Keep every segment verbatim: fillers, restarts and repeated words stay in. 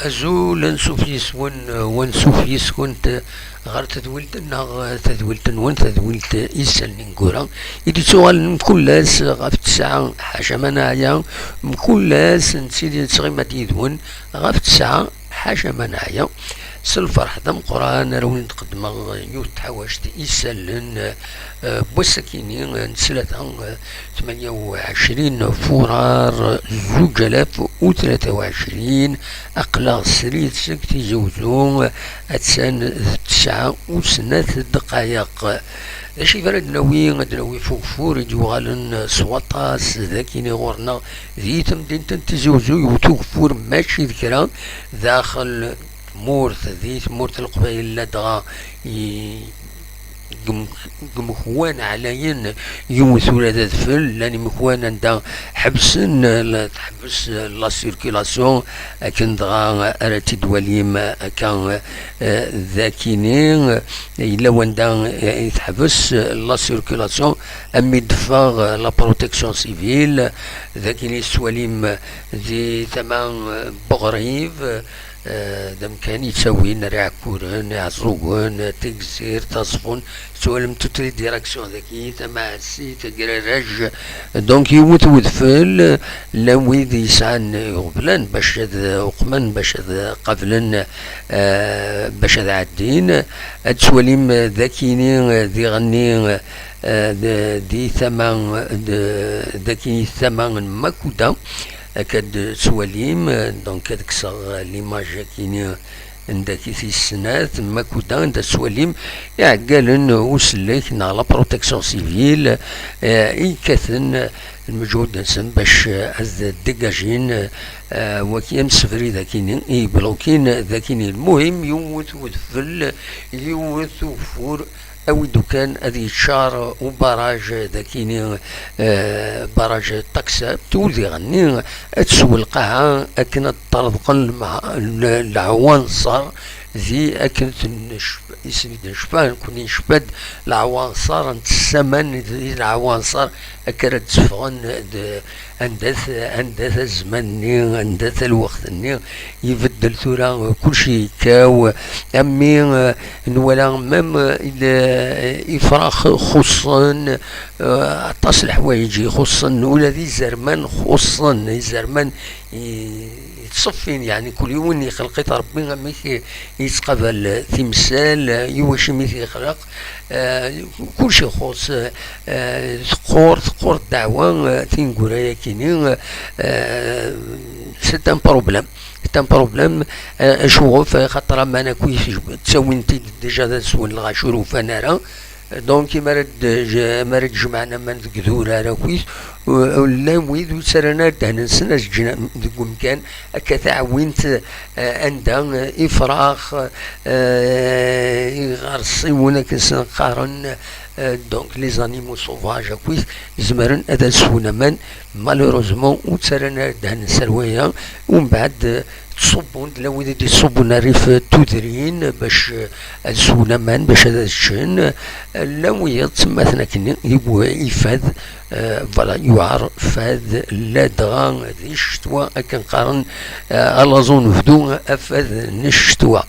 Azul, ansuf yes-wen, wansuf yes-kent ɣer tedwilt-nneɣ, tadwilt-nwen, tadwilt Isallen Ineggura, i d-ittuɣalen mkul ass ɣef tesɛa, ḥaca ma neɛya, mkul ass nettili nettɣima-d yid-wen ɣef tesɛa, ḥaca ma neɛya. S lferḥ d ameqqran ara wen-d-qeddmeɣ yiwet n tḥawact isallen, eh, n wass-akini, eh, n ttlata, eh, tmanya u ɛecrin furar zuǧ alaf u tlata u ɛecrin, aql-aɣ srid seg Tizi Uzzu, attan d tesɛa u snat ddqayeq. D acu i ara d-nawi? Ad d-nawi f ugeffur i d-yuɣalen s waṭas d akini ɣur-neɣ di temdint n Tizi Uzzu, yewwet ugeffur mačči d kra, daxel tmurt, di tmurt n Leqbayel, ladɣa i, deg yim-, deg yimekwan ɛlayen, yiwen tura d adfel, llan imekwan anda ḥebsen, la, teḥbes la circulation, akken dɣa ara tt-id-twalim akka, eh, d akini, yella wanda, eh, i teḥbes la circulation, am mi d-teffeɣ la protection civile, d akini tettwalim di tama, eh, n Buɣrib, eh, d amkan yettawin ar Iɛekkuren, Iɛeẓẓugen, Tigzirt, Aẓeffun, tettwalim toutes les directions dagi, Tamaɛsit, Agraraj. Donc yiwet wedfel, llan wid yesɛan iɣeblan bac ad uqmen, bac ad qablen, eh, bac ad ɛeddin. Ad tettwalim d akini, eh, diɣenni, eh, d-, di tama, d-, d akini tama n Makuda. Akka d-tettwalim, eh, donc ad kkseɣ l'image akini anda ki tis snat, Makuda, anda tettwalim iɛeggalen usellek neɣ la protection civile, eh, i yekkaten lmeǧhud-nsen bac, eh, ad dégagin, eh, waki amsebrid akini i yeblokin d akini. Lmuhim, yiwet wedfel, yiwet ugeffur, awi-d ukan ad yeččar ubaraj d akini, eh, baraj Taksabt, u diɣenni ad teswa lqaɛa akken ad ṭṭerḍqen lma-, l-, leɛwanṣer di akken ten-, necf-, i sen-id-necfa, nekkni necfa-d leɛwanṣer, nettessaman di leɛwanṣer akka ara d-tteffɣen d-, anda-t, anda-t zzman-nni, anda-t lweqt-nni, ibeddel tura, kulci yekkaw, am mi, eh, nwala même, eh, il-, eh, ifrax xuṣṣen, eh, aṭas leḥwayeǧ ixuṣṣen, ula d izerman xuṣṣen, izerman i-, yettṣeffin, yeɛni kul yiwen ixleq-it Ṛebbi amek i-, yettqabal timsal, i wacimi i t-yexleq, eh, kulci ixuṣṣ, eh, teqqur, teqqur ddeɛwa, eh, tineggura-yakini, eh, c'est un problème. C'est un problème, eh, acuɣef? Axaṭer aman akk ttawin-t-id déjà d ad swen lɣaci ur ufan ara. Donc, mi ara d-, mi ara d-jemɛen aman deg idurar akkit, u-, llan wid ur ttarran ara ddehn-nsen, ad ǧǧen deg umkan akka taɛwint, eh, anda, eh, ifrax, eh, iɣersiwen akken sen-qqaren, Euh, donc les animaux sauvages akkit zemren ad swen aman. Malheureusement ur ttarran ara ddehn n sserwaya. Umbeɛd euh, ttṣubbun-d, llan wid i d-ittṣubbun rrif n tudrin bac euh, ad swen aman, bac ad ččen. Euh, llan wiyaḍ ttemmaten akken, yiw ifad, euh, voilà, yuɛer fad ladɣa di ccetwa, akken qqaren euh, à la zone bdu afad n ccetwa.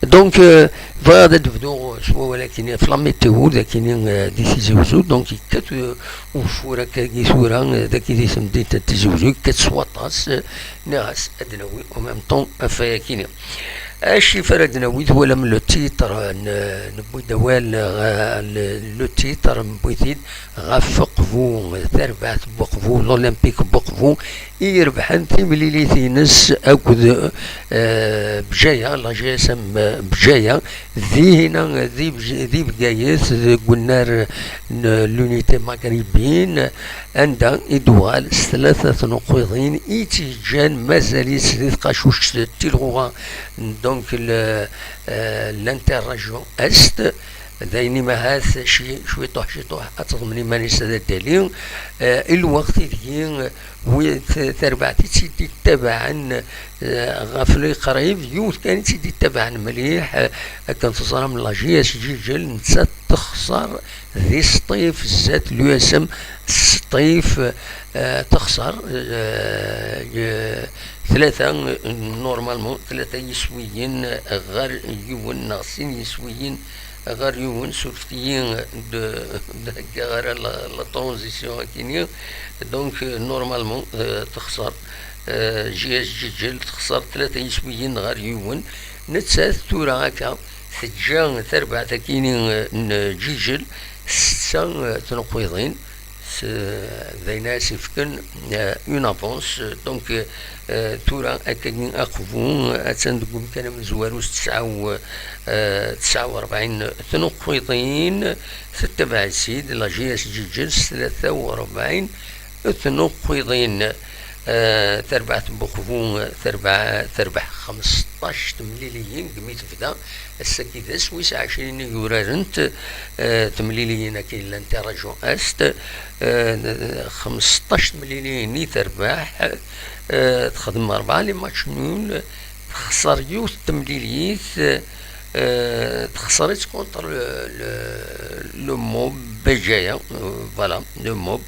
Donc euh, bɣiɣ ad d-bduɣ s wawal akkin ɣef la météo, d akkin euh, di Tizi Wezzu. Donc yekkat euh, ugeffur akkagi tura euh, dagi di temdint n Tizi Wezzu, yekkat s waṭas euh, nniɣ-as ad d-nawi en même temps ɣef wayakini. Acif ara d-nawi, twalam le titre, n- newwi-d awal euh, le- le titre newwi-t-id ɣef Uqbu, tarbaɛt n Uqbu, l'Olympique n Uqbu, i irebḥen timlilit-ines akked euh, Bjaya, la G S M Bjaya, dihina di Bj- di Bgayet, deg unnar n l'unité maghrébine, anda i d-uɣal s tlata tnuqwiḍin i tt-yeǧǧan mazal-itt di tqacuct n tilɣuɣa, donc le- euh, l'interrégion Est. D ayen imahat ci- cwiṭuḥ cwiṭuḥ ad teḍmen iman-is ad d-tali euh, i lweqt ideg wi- t- tarbaɛt i tt-id-ittabaɛen euh, ɣef liqrib, yiwet kan i tt-id-ittabaɛen mliḥ euh, akken teẓram, la G S Jijel, nettat texṣer di Sṭif zdat l'U S M Sṭif. Euh, texṣer euh, euh, tlata euh, normalement tlata yiswiyen ɣer yiwen neɣ sin yiswiyen ɣer yiwen, surfet-iyi d- d-heggaɣ ara la, la transition akini. Donc euh, normalement euh, texṣer euh, G S Jijel, texṣer tlata yiswiyen ɣer yiwen. Nettat tura akka teǧǧa tarbaɛt akini euh, n Jijel setta euh, tnuqwiḍin. S- d ayen ara s-ifken euh, une avance. Donc euh, tura akkagi Aqbu attan deg umkan amezwaru s tesɛa u- euh, tesɛa u rebɛin tnuqwiḍin, tettabaɛ-itt-id la G S Jijel s tlata u rebɛin tnuqwiḍin. Euh, tarbaɛt n Uqbu terbaɛ terbeḥ xmesṭac temliliyin deg mi tebda. Ass-agi d ass wis ɛecrin i yurarent euh, temliliyin akken llant i Rajon Est. Euh, xmesṭac temliliyin i terbeḥ, euh, texdem rebɛa les matchs nuls, texṣer yiwet temlilit, euh, texṣer-itt contre le, le, le MOB Béjaïa, euh, voilà, le MOB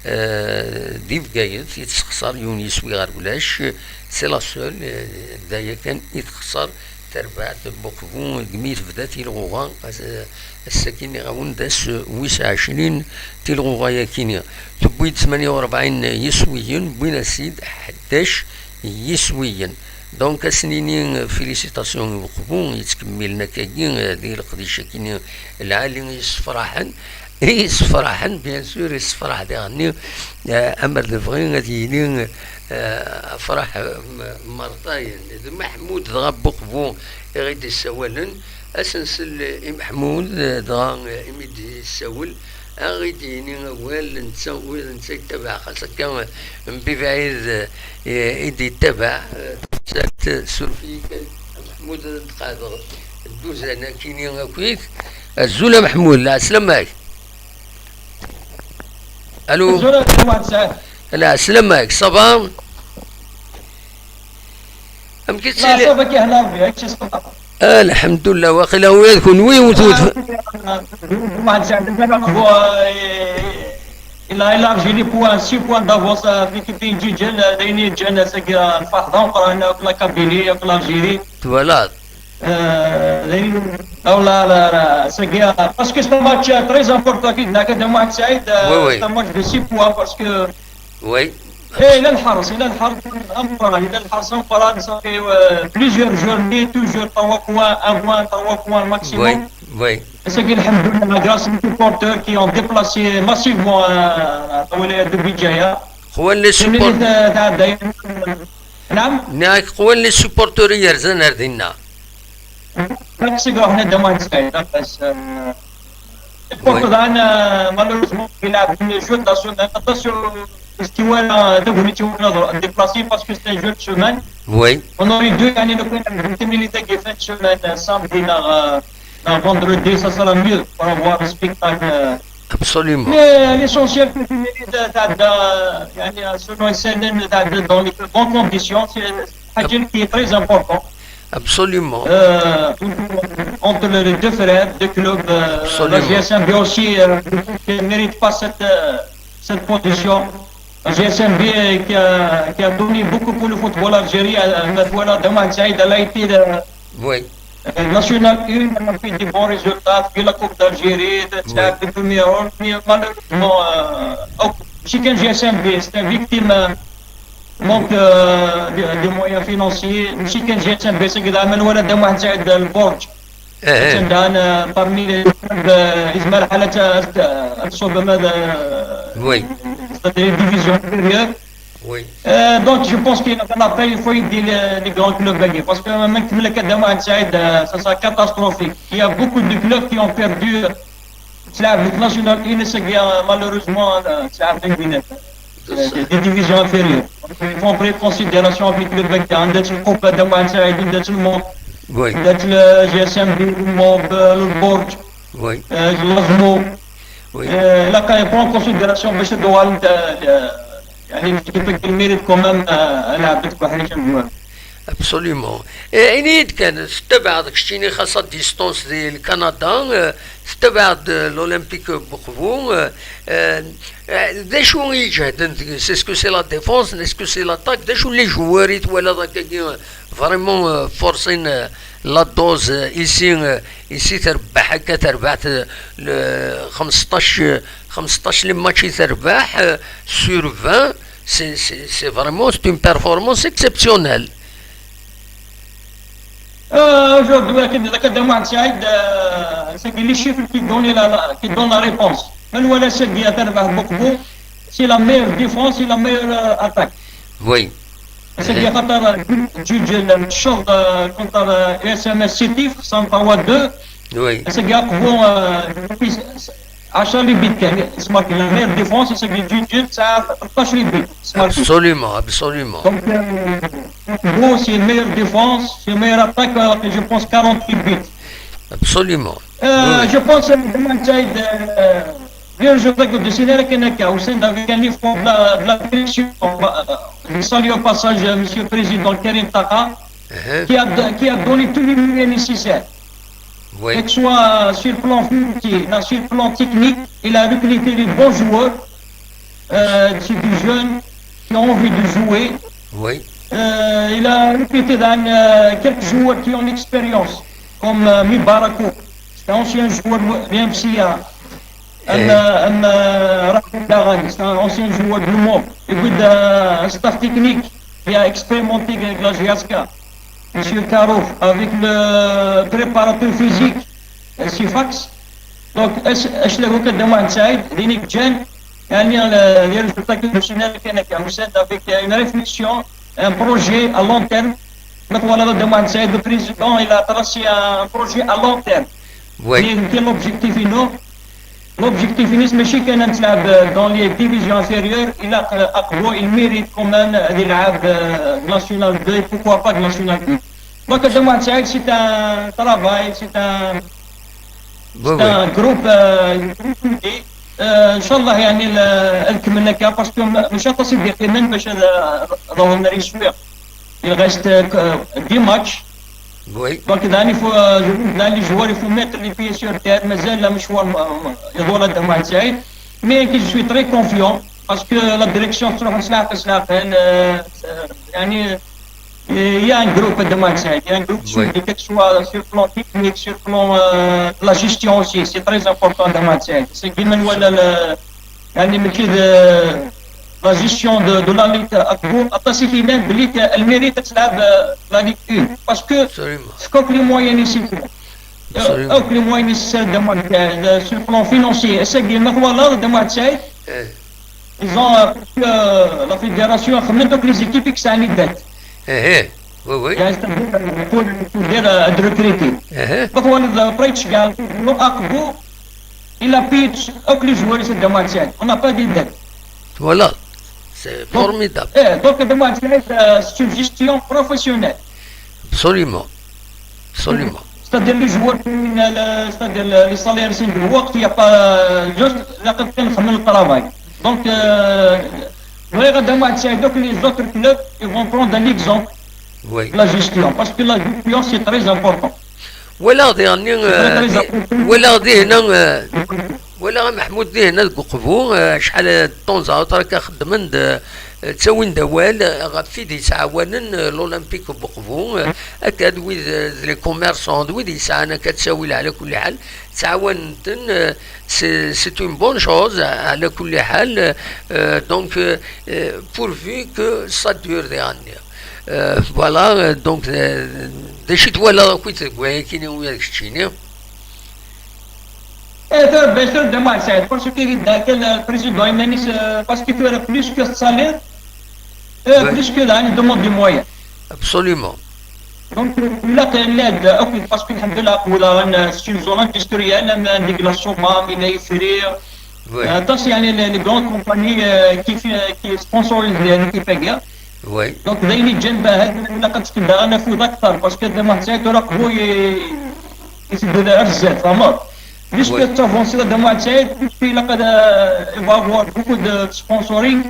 euh, di Bgayet i tessexṣer yiwen yiswi ɣer ulac. C'est la seule euh, d aya kan i texṣer terbaɛt n Uqbu deg mi tebda tilɣuɣa. Ass- ass-agi nniɣ-awen d ass wis ɛecrin tilɣuɣa-yakini. Tewwi-d tmanya u rebɛin yiswiyen, wwin-as-id ḥdac yiswiyen. Donc ad s-nini félicitations i Uqbu yettkemmilen akkagi euh, di leqdic-akini lɛali yessefraḥen. Yessefraḥen, bien sûr, yessefraḥ diɣenni euh, amer d bɣi ad yili euh, afraḥ euh, m- mertayen. D Maḥmud dɣa n Uqbu i ɣ-id-issawalen. Ad s-nsel i Maḥmud euh, dɣa euh, imi d-yessawel, ad ɣ-id-yini awal. Netta, netta yettabaɛ xas akka euh, mebɛid euh, i d-yettabaɛ euh, sat suref-iyi kan a Maḥmud, ad d-qeɛdeɣ dduzan akini akkit. Azul a Maḥmud, lɛeslama-k. Allô. Azul a Maḥmud Saɛid. Lɛeslama-k, ça va? Amek i لا، تسيلي؟ صافا كي هنا ربي، هادشي صافا. الحمد لله. واقيلا هو يكون وي وتوت. ما عندش عندك انا هو. Il a élargi les points, six points d'avance avec Benji Jel, Reni Jel, c'est que الفحضة وقرا هنا في la Kabylie، في l'Algérie. Voilà. Euh, Reni, oh là là là, c'est que, parce que c'est un match très important كي هناك، هذا واحد سعيد، euh, Oui, oui. C'est un match de six points parce que Oui. ايه، الى الحرس، الى الحرس امبران، الى الحرس امبران صافي. آه، plusieurs journées toujours trois points, un point, trois points maximum. Oui, oui. C'est que الحمد لله grâce aux supporters qui ont déplacé massivement euh, الولاية de Béjaïa. قوان les supporters. نعم. نعم، قوان les supporters يرزان اردنا. Merci beaucoup, حنا دابا نسعي. بس، آه، البورتو دان، آه، مالوريزمون كيلعب في الجو تاع سون، ناطاسيون استوى، آه، دوك نيتي ولا ديبلاسي باسكو سي ان جو دو سومان. Oui. اون اوري دو، يعني، لو كان فهمتني لي تاكي فان سومان، آه، سامدي لا، آه، Un vendredi, ça sera mieux pour avoir un spectacle. Euh. Absolument. Mais l'essentiel, c'est que tu mérites de, de, de, يعني, selon S N N, de, de, dans les bonnes conditions, c'est un match qui est très important. Absolument. Euh, entre les deux frères, deux clubs, euh, la Absolument. G S M B aussi euh, ne mérite pas cette, euh, cette position. La G S M B qui a, qui a donné beaucoup pour le football algérien. Euh, voilà, Damoun Saïd, elle a été euh, Oui. euh, national un, elle a fait des bons résultats, puis la Coupe d'Algérie, elle a fait le premier rôle, mais malheureusement, euh, oh, c'est qu'un G S M B, c'est une victime euh, manque euh, de, de moyens financiers. C'est qu'un G S M B, c'est que la Damoun Saïd, le Borj. Eh, C'est un, euh, parmi les clubs, euh, يزمر حالة تصوب ماذا oui. C'est-à-dire division inférieure. Oui. Euh, donc je pense qu'il y a la paix, il faut aider les, les grands clubs à gagner. Parce que même que le Damoun Saïd, euh, ça sera catastrophique. Il y a beaucoup de clubs qui ont perdu. C'est la Ligue nationale, il ne se gagne malheureusement, euh, c'est la Ligue des, des divisions inférieures. Il faut prendre en considération avec le club avec un d'être le Coupe Damoun Saïd, d'être le monde, Oui. d'être le G S M B, le monde, euh, le Borj, Oui. euh, l'Azmo. Oui. Euh, là, quand il prend en considération, باش الدول يعني l'équipe qui mérite quand même euh, elle a beaucoup de joueurs. Absolument. Et il y a des gens qui sont à distance du Canada, euh, c'est l'Olympique Bourboon. Euh, euh, euh, des joueurs, c'est ce que c'est la défense, est-ce que c'est l'attaque, des joueurs, les joueurs, ils doivent vraiment euh, forcer euh, la dose euh, ici, euh, ici, تربح هكا تربحت خمسطاش خمسطاش les matchs تربح euh, sur vingt, c'est c'est- c'est vraiment c'est une performance exceptionnelle. Euh, aujourd'hui, كي نتكلم عن سعيد، euh, c'est que les chiffres qui donnent la, la- qui donnent la réponse. من ولا سقيا تربح بوكبو، c'est la meilleure défense, c'est la meilleure euh, attaque. Oui. C'est que خاطر جوج الشوط euh, contre S M S Sétif, ça en deux. Oui. C'est que bon, euh, عشرة les buts كاين. C'est marqué la meilleure défense, c'est que جوج تاع ثلطاش les buts. C'est marqué. Absolument, absolument. Donc, euh, bon, c'est une meilleure défense, c'est une meilleure attaque, alors que je pense quarante buts. Absolument. Euh, Oui, oui. Je pense que Damoun Saïd, euh, bien, je vais vous dire, c'est là qu'il y a aussi avec un effort de la, de la direction. On va, euh, je salue au passage euh, Monsieur le Président Karim Taka, Uh-huh. qui a, qui a donné tous les moyens nécessaires. Oui. Que ce soit sur le plan financier, là, sur le plan technique, il a recruté les bons joueurs, euh, c'est des jeunes qui ont envie de jouer. Oui. Euh, il a recruté dans, euh, quelques joueurs qui ont l'expérience, comme euh, Mibarakou, c'est un ancien joueur de l'M C A. Eh. Am, am, euh, Rachid Laghani, c'est un ancien joueur du monde. Et puis, euh, un staff technique qui a expérimenté avec la G S K. Monsieur Karouf, avec le préparateur physique, euh, Sifax. Donc, اش اش اللي هو كدام واحد سعيد دينيك جان يعني les résultats que le Sénégal كان كان مساعد avec une réflexion, un projet à long terme. Donc voilà, le Damoun Saïd, le président, il a tracé un projet à long terme. Oui. Mais quel objectif il a? L'objectif, c'est ماشي كان نلعب dans les divisions inférieures, il a أقبو, il mérite quand même يلعب national deux, pourquoi pas national un. Donc, Damoun Saïd, c'est un travail, c'est un, Oui, c'est oui. Un groupe euh, une groupe idée. Euh, إن شاء الله يعني ال- الكملنا كا parce que مش هتصل دقيقة باش هذا ظهرنا لي شوية. Il reste euh, dix matchs. Oui. Donc, là, il faut, euh, je- là, les joueurs, il faut mettre les pieds sur terre. مازال المشوار م- م- يطول هذا مع سعيد. Mais que je suis très confiant parce que la direction تروح سلاح سلاح. Il y a un groupe de Damoun Saïd, il y a un groupe Oui. Solide, que ce soit sur le plan technique, sur le plan euh, de la gestion aussi, c'est très important de Damoun Saïd. C'est que même voilà le, يعني ماشي de la gestion de, de la Ligue أقبو, أعطى سيدي نان بلي elle mérite تلعب euh, la Ligue un. Parce que Absolument. c'est comme les moyens ici. Absolument. Donc les moyens nécessaires de Damoun Saïd, euh, sur le plan financier, c'est que même voilà de Damoun Saïd, Eh, ils ont euh, parce que, euh, la fédération a خممت donc les équipes qui sont les dettes. eh, eh. Oui, oui. يعني c'est-à-dire pour pour dire euh, de recruter. Eh, eh. Donc on a pris كاع le أقبو, il a payé tous les joueurs de Damoun Saïd. On n'a pas de dette. Voilà. C'est formidable. Eh, donc Damoun Saïd, euh, c'est une gestion professionnelle. Absolument. Absolument. C'est-à-dire les joueurs, c'est-à-dire les salaires, c'est le work, il n'y a pas juste la quatrième famille de travail. Donc, euh, غير هذا ما تساعد donc les autres clubs, ils vont prendre un exemple Oui. de la gestion, parce que la gestion c'est très important. Walaɣ diɣenni, Très, très euh, important. Walaɣ diɣenni, euh, walaɣ a Meḥmud diɣenni deg Uqbu, euh, acḥal n temps à autre akka xeddmen-d, euh, ttawin-d awal, euh, ɣef wid yettɛawanen, euh, l'Olympique n Uqbu, euh, akka d wid, euh, d les commerçants, d wid yesɛan akka ttawil ɛla kulli ḥal, ttɛawanen-ten, euh, c'est, c'est une bonne chose, ɛla kulli ḥal, euh, donc, euh, euh, pourvu que ça dure diɣenni. Euh, voilà, euh, donc, euh, d acu i twalaḍ akk deg wayakini ula d keččini? Et bien sûr, demain, c'est parce que le président Imanis, euh, parce que tu as plus que salaire, euh, Ouais. Plus que la demande des moyens. Absolument. Donc, là, l'aide, ok, parce que الحمد لله, c'est une zone industrielle, même avec la Soma, il est frère. Oui. Attention, les, les, les grandes compagnies euh, qui, fait- qui sponsorisent l'équipe guerre. Oui. Donc, دايما جنب هذا ولا قد تكون داغنا في اكثر parce que دابا حتى تراقبوا يسدوا لها بزاف فهمت؟ Plus Oui. que tu avances دابا حتى plus que الا قد il va avoir beaucoup de sponsoring.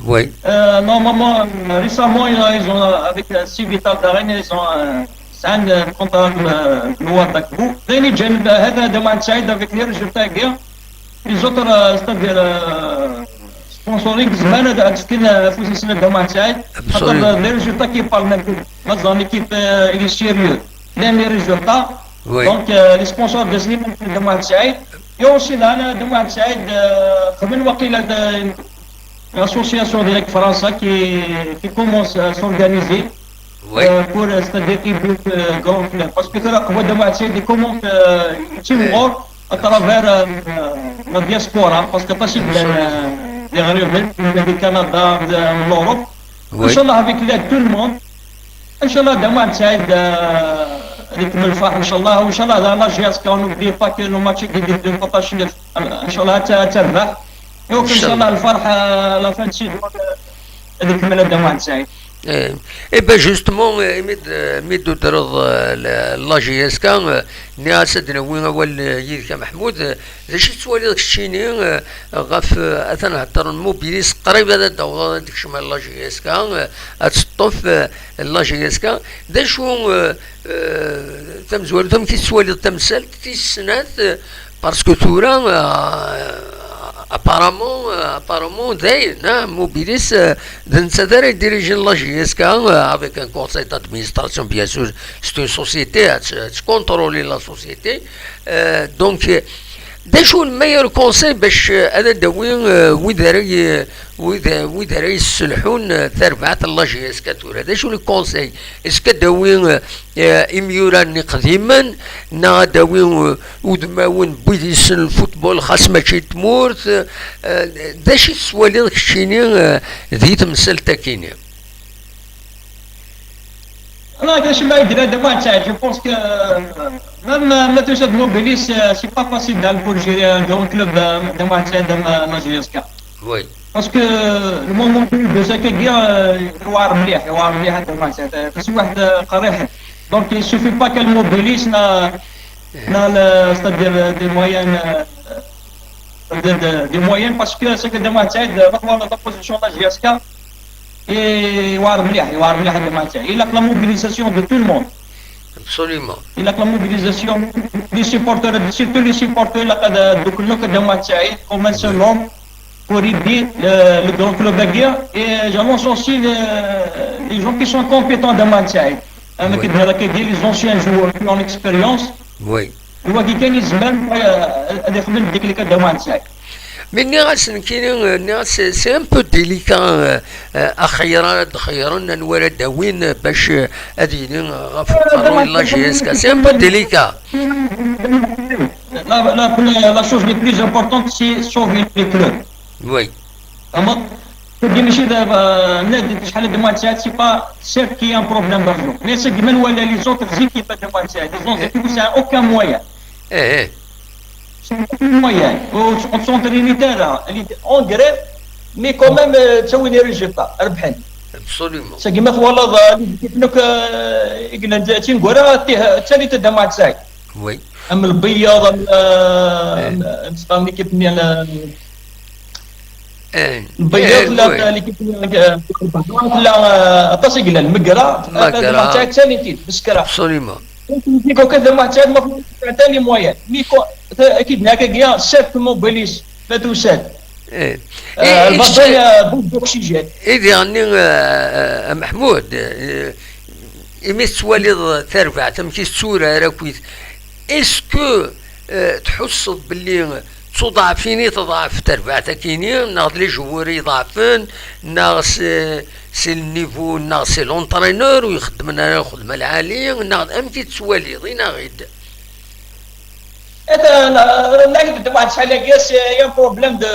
Oui. Euh, normalement, récemment, ils ont, ils ont, avec euh, Civital Darren, ils ont euh, signé un contrat euh, le mois d'octobre. دايما جنب هذا دابا حتى avec les résultats guerre. Les autres, euh, c'est-à-dire euh, sponsoring زمان هذا كاين في سلسله دابا حتى Absolument. Les résultats qui parlent même. Dans une équipe euh, il est sérieux. Même les résultats. Oui. Donc, euh, les sponsors de Slim, de Mohamed Saïd. Et aussi, là, de Mohamed Saïd, euh, comme une, une association avec France qui, qui commence à s'organiser Oui. euh, pour, euh, c'est-à-dire, équipe euh, grand club. Parce que là, de Mohamed Saïd, il commence euh, à travers euh, la diaspora. Parce que pas si bien, euh, des Canada, de l'Europe. Oui. Inchallah, avec l'aide de tout le monde. Inchallah, demain, c'est euh, avec le Fah, Inchallah, Inchallah, dans la G S K, on n'oublie pas que le match est de partager. Inchallah, تربح. Et donc, Inchallah, الفرحة la fin de saison avec le demain, c'est. Eh, eh ben justement, eh, mi d- mi d-tuddreḍ eh, la la G S K, eh, nniɣ-as ad d-nawi awal eh, yid-k a Meḥmud, eh, d acu i tettwaliḍ keččini eh, ɣef eh, atan heddren Mobilis qrib ad d-awḍeḍ ad d-kecmeḍ la G S K, eh, ad teṭṭef eh, la G S K, d acu eh, eh, tamezwarut amek i tettwaliḍ tamsalt tis snat eh, parce que tura eh, apparemment eh, apparemment dayen eh, Mobilis eh, d netta d ara yedirijen la G S K eh, avec un conseil d'administration bien sûr, c'est une société ad tcontrôler la société. Eh, donc eh, d acu le meilleur conseil bac eh, ad d-awi eh, wid ara y- wid wid ara yesselḥun eh, tarbaɛt n la G S K tura, d acu le conseil? Est-ce que ad d-awi eh, eh, imyura-nni qdimen neɣ ad d-awi eh, udmawen n wid yessen lfutbol xas mačči d tmurt? Eh, d acu i tettwaliḍ keččini eh, di temsalt-akini? Là, je suis là, je pense que euh, même euh, mettre ça de Mobilis, euh, c'est pas facile hein, pour gérer un grand club euh, de Marseille, de la G S K. Oui. Parce que le moment de cette guerre, euh, il va revenir, il va revenir à Marseille. C'est واحد قريح. Donc il suffit pas que le Mobilis n'a, n'a le- c'est-à-dire euh, des moyens, euh, c'est-à-dire de- des moyens parce que c'est que de Marseille, de la position de la G S K, et il va revenir, il va revenir à Marseille. Il a la mobilisation de tout le monde. Absolument. Il a la mobilisation des supporters, surtout les supporters là, de, de, de, de Marseille, comme un seul homme, pour aider euh, le grand club de guerre. Et j'annonce aussi les, les gens qui sont compétents de Marseille. Avec Oui. les anciens joueurs qui ont l'expérience. Oui. هو كي كان يزمان هذا يخدم ديك اللي كان دابا نساي. Mais nniɣ-as nekkini, nniɣ-as c'est un peu délicat, eh, eh, axeyr ara d-xeyyren anwa ara d-awin eh, bac eh, ad yili eh, ɣef uqerruy n la G S K. C'est un peu délicat. La, la, la chose la plus importante, c'est sauver les clubs. Oui. فهمت؟ كدي ماشي دابا نادي شحال دو ماتشات، c'est pas certes qu'il y a un problème d'argent. Mais c'est que من ولا les autres équipes de ماتشات, les autres équipes, c'est aucun moyen. Eh, eh. C'est aucun moyen. On s'entraîne ترى, on est en grève, mais quand même, euh, تسوي les résultats, ربحين. Absolument. Sagi ma twalaḍ, euh, les équipes-nni akk, euh, i yellan d tineggura, d tih-, d tallit a Dda Muḥend Saɛid. Oui. Am Lbeyyaḍ, am, euh, am, am l'équipe-nni, euh, Lbeyyaḍ, eh, tella, oui, l'équipe-nni, euh, tella, euh, aṭas i yellan, Megra, Megra. Dda Muḥend Saɛid d tallit, beskra. Absolument. Dda Muḥend Saɛid ma tella les moyens. Mi ko-, ta-, akid-nni akka, certes mobilise, ma tusa-d. Eh. Euh, elle va donner, euh, beaucoup d'oxygène. Et dernier, euh, euh, Mahmoud, euh, imi tettwaliḍ tarbaɛt amek i tetturar akkit, est-ce que, euh, tḥusseḍ belli d tuḍɛafin i teḍɛef terbaɛt akini, neɣ d les joueurs i iḍɛefen, neɣ c'est, c'est le niveau, neɣ c'est l'entraîneur ur ixeddmen ara lxedma lɛali, neɣ amek i tettwaliḍ? Inaɣ-id. Ata, na-, na-, Dda Muḥend Saɛid, c'est un problème de,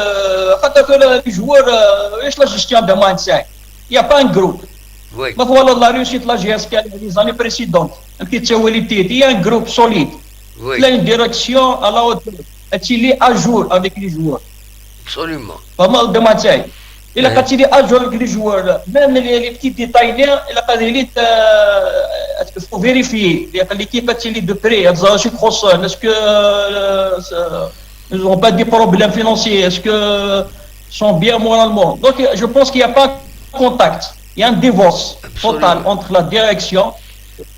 خاطر que le joueur, euh, ايش la gestion de Dda Muḥend Saɛid. Il y a pas un groupe. Oui. Ma twalaḍ la réussite la J S K les années précédentes, un petit, il y a un groupe solide. Oui. Il y a une direction à la hauteur. Et il est à jour avec les joueurs. Absolument. Pas mal de matchs. Il a continué à jouer avec les joueurs. Même les, les petits détails, il a continué, euh, il faut vérifier. L'équipe a continué de près. Est-ce que, euh, ils n'ont pas des problèmes financiers? Est-ce que sont bien moralement? Donc, je pense qu'il n'y a pas de contact. Il y a un divorce total entre la direction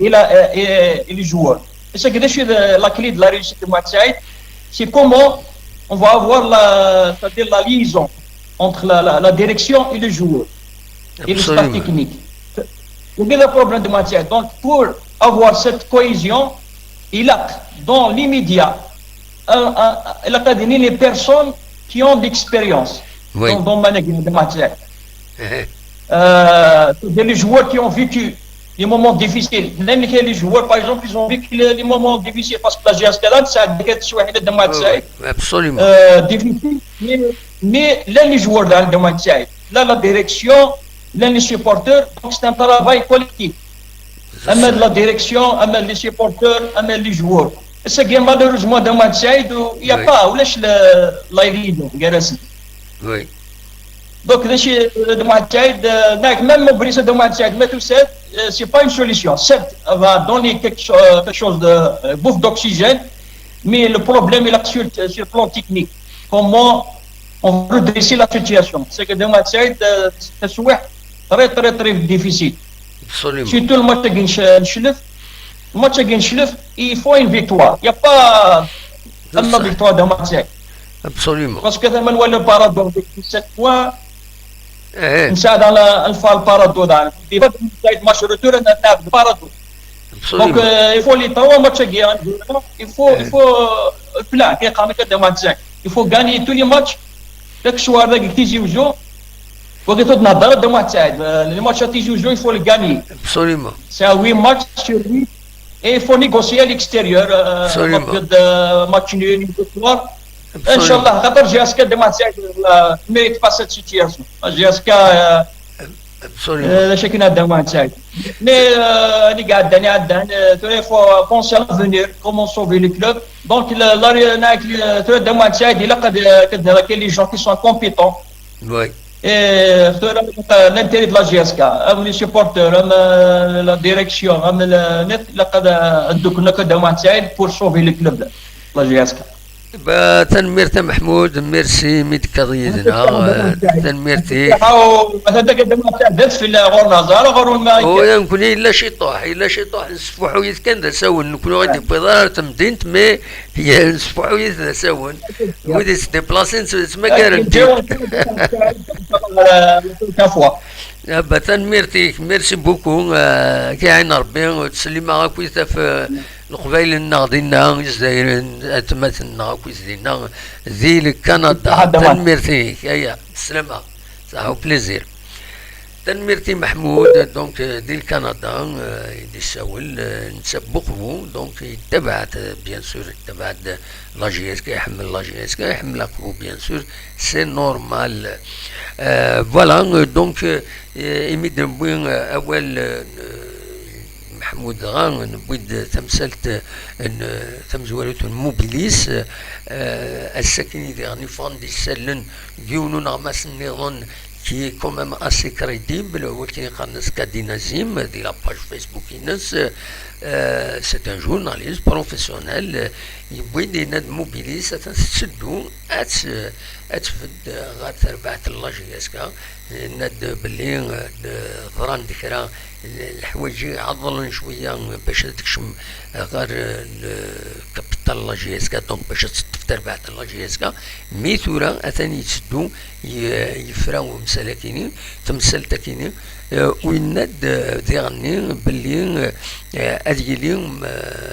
et, la, et, et les joueurs. Et c'est que la clé de la réussite de Dda Muḥend Saɛid, c'est comment on va avoir la, c'est-à-dire la liaison entre la, la, la direction et le joueur et le staff technique. C'est le problème de Dda Muḥend Saɛid. Donc, pour avoir cette cohésion, il a, dans l'immédiat, un, un, il a les personnes qui ont d'expérience dans, dans le management de Dda Muḥend Saɛid. Euh, c'est les joueurs qui ont vécu les moments difficiles. Même les joueurs, par exemple, ils ont vécu les, les moments difficiles parce que la J S K là, ça a été, Dda Muḥend Saɛid, absolument, euh, difficile. Mais, mais là, les joueurs là, Dda Muḥend Saɛid, là, la direction, là, les supporters, donc c'est un travail collectif. Même la direction, même les supporters, même les joueurs. C'est que malheureusement, Dda Muḥend Saɛid, il n'y a pas, ulac la, la liaison, oui. Donc, Dda Muḥend Saɛid, euh, même mobiliser Dda Muḥend Saɛid, mais tout ça, euh, c'est pas une solution. Certes, elle va donner quelque, cho-, euh, quelque chose de, euh, bouffe d'oxygène, mais le problème, il est sur, sur le plan technique. Comment on va redresser la situation? C'est que Dda Muḥend Saɛid, euh, c'est très, très, très difficile. Absolument. Surtout le match à Ginch-, Ginchlev. Le match à Ginchlev, il faut une victoire. Il n'y a pas une victoire de match. Absolument. Parce que ثمن ولا بارادو avec sept points. نساعد على الفار بارادو دار. في بداية match retour نلعب بارادو. Donc, euh, il faut les trois matchs à gagner. Il faut, il faut, euh, plein. كي قام كده ماتش. Il faut gagner tous les matchs. Chaque soir, avec Tizi Ouzou. وقت نهضر Dda Muḥend Saɛid, euh, les matchs à Tizi Ouzou, il faut les gagner. Absolument. C'est à huit matchs sur huit. Et il faut négocier à l'extérieur. Euh, absolument. Match nul, une victoire. Absolument. Inch'Allah, خاطر J S K Dda Muḥend Saɛid, euh, mérite pas cette situation. J S K, euh, absolument. Euh, chacun a Dda Muḥend Saɛid. Mais, euh, les gars, Dda Muḥend Saɛid, euh, il faut penser à l'avenir, comment sauver le club. Donc, la, la, la, euh, Dda Muḥend Saɛid, il a que les gens qui sont compétents. Oui. Et, euh, l'intérêt de la J S K, euh, les supporters, euh, la direction, euh, le, le, la, euh, Dda Muḥend Saɛid pour sauver le club, la J S K. Tanemmirt a Meḥmud, merci imi d-tekkaḍ yid-neɣ, euh, tanemmirt-ik. Nekkni yella ciṭuḥ, yella ciṭuḥ, nesfuḥ-it kan d asawen, nekkni ur ɣ-d-yewwiḍ ara ar temdint, mais nesfuḥ-it d asawen. Wid yettdiplasin ttmagaren-t-id. Ah bah, tanemmirt-ik, merci beaucoup, euh, k-iɛin Rebbi, ttsellimeɣ akkit ɣef, euh, Leqbayel-nneɣ dinna, Izzayriyen, atmaten-nneɣ akkit dinna, di Lkanada. Tanemmirt-ik, aya, sslama, ça au plaisir. Tanemmirt i Meḥmud, donc, euh, di Lkanada, euh, i d-issawel, euh, netta n Uqbu, donc, yettabaɛ-d, euh, bien sûr, yettabaɛ-d la J S K, iḥemmel la J S K, iḥemmel Uqbu, bien sûr, c'est normal. Euh, voilà, euh, donc, euh, imi d-newwi, euh, awal, euh, Meḥmud, dɣa newwi-d tamsalt, euh, n, euh, tamezwarut n Mublis, euh, ass-akin i diɣen i ffɣen-d isallen deg yiwen uneɣmas nniḍen, qui est quand même assez crédible, wakken i qqaren-as Kadinazim di la page Facebook-ines. Euh, c'est un journaliste professionnel, euh, yewwi-d yenna-d Mobilis atan tetteddu ad t-, ad tbedd ɣer terbaɛt n la J S K. Yenna-d belli, euh, ḍran-d kra n leḥwayeǧ i iɛeḍḍlen cwiya bac ad tekcem ɣer, euh, le capital n la J S K, donc bac ad teṭṭef terbaɛt n la J S K. Mi tura atan yetteddu, ye-, yefra umsal akini, temsalt akini, euh, u yenna-d, euh, diɣenni belli, euh, ad yili, euh,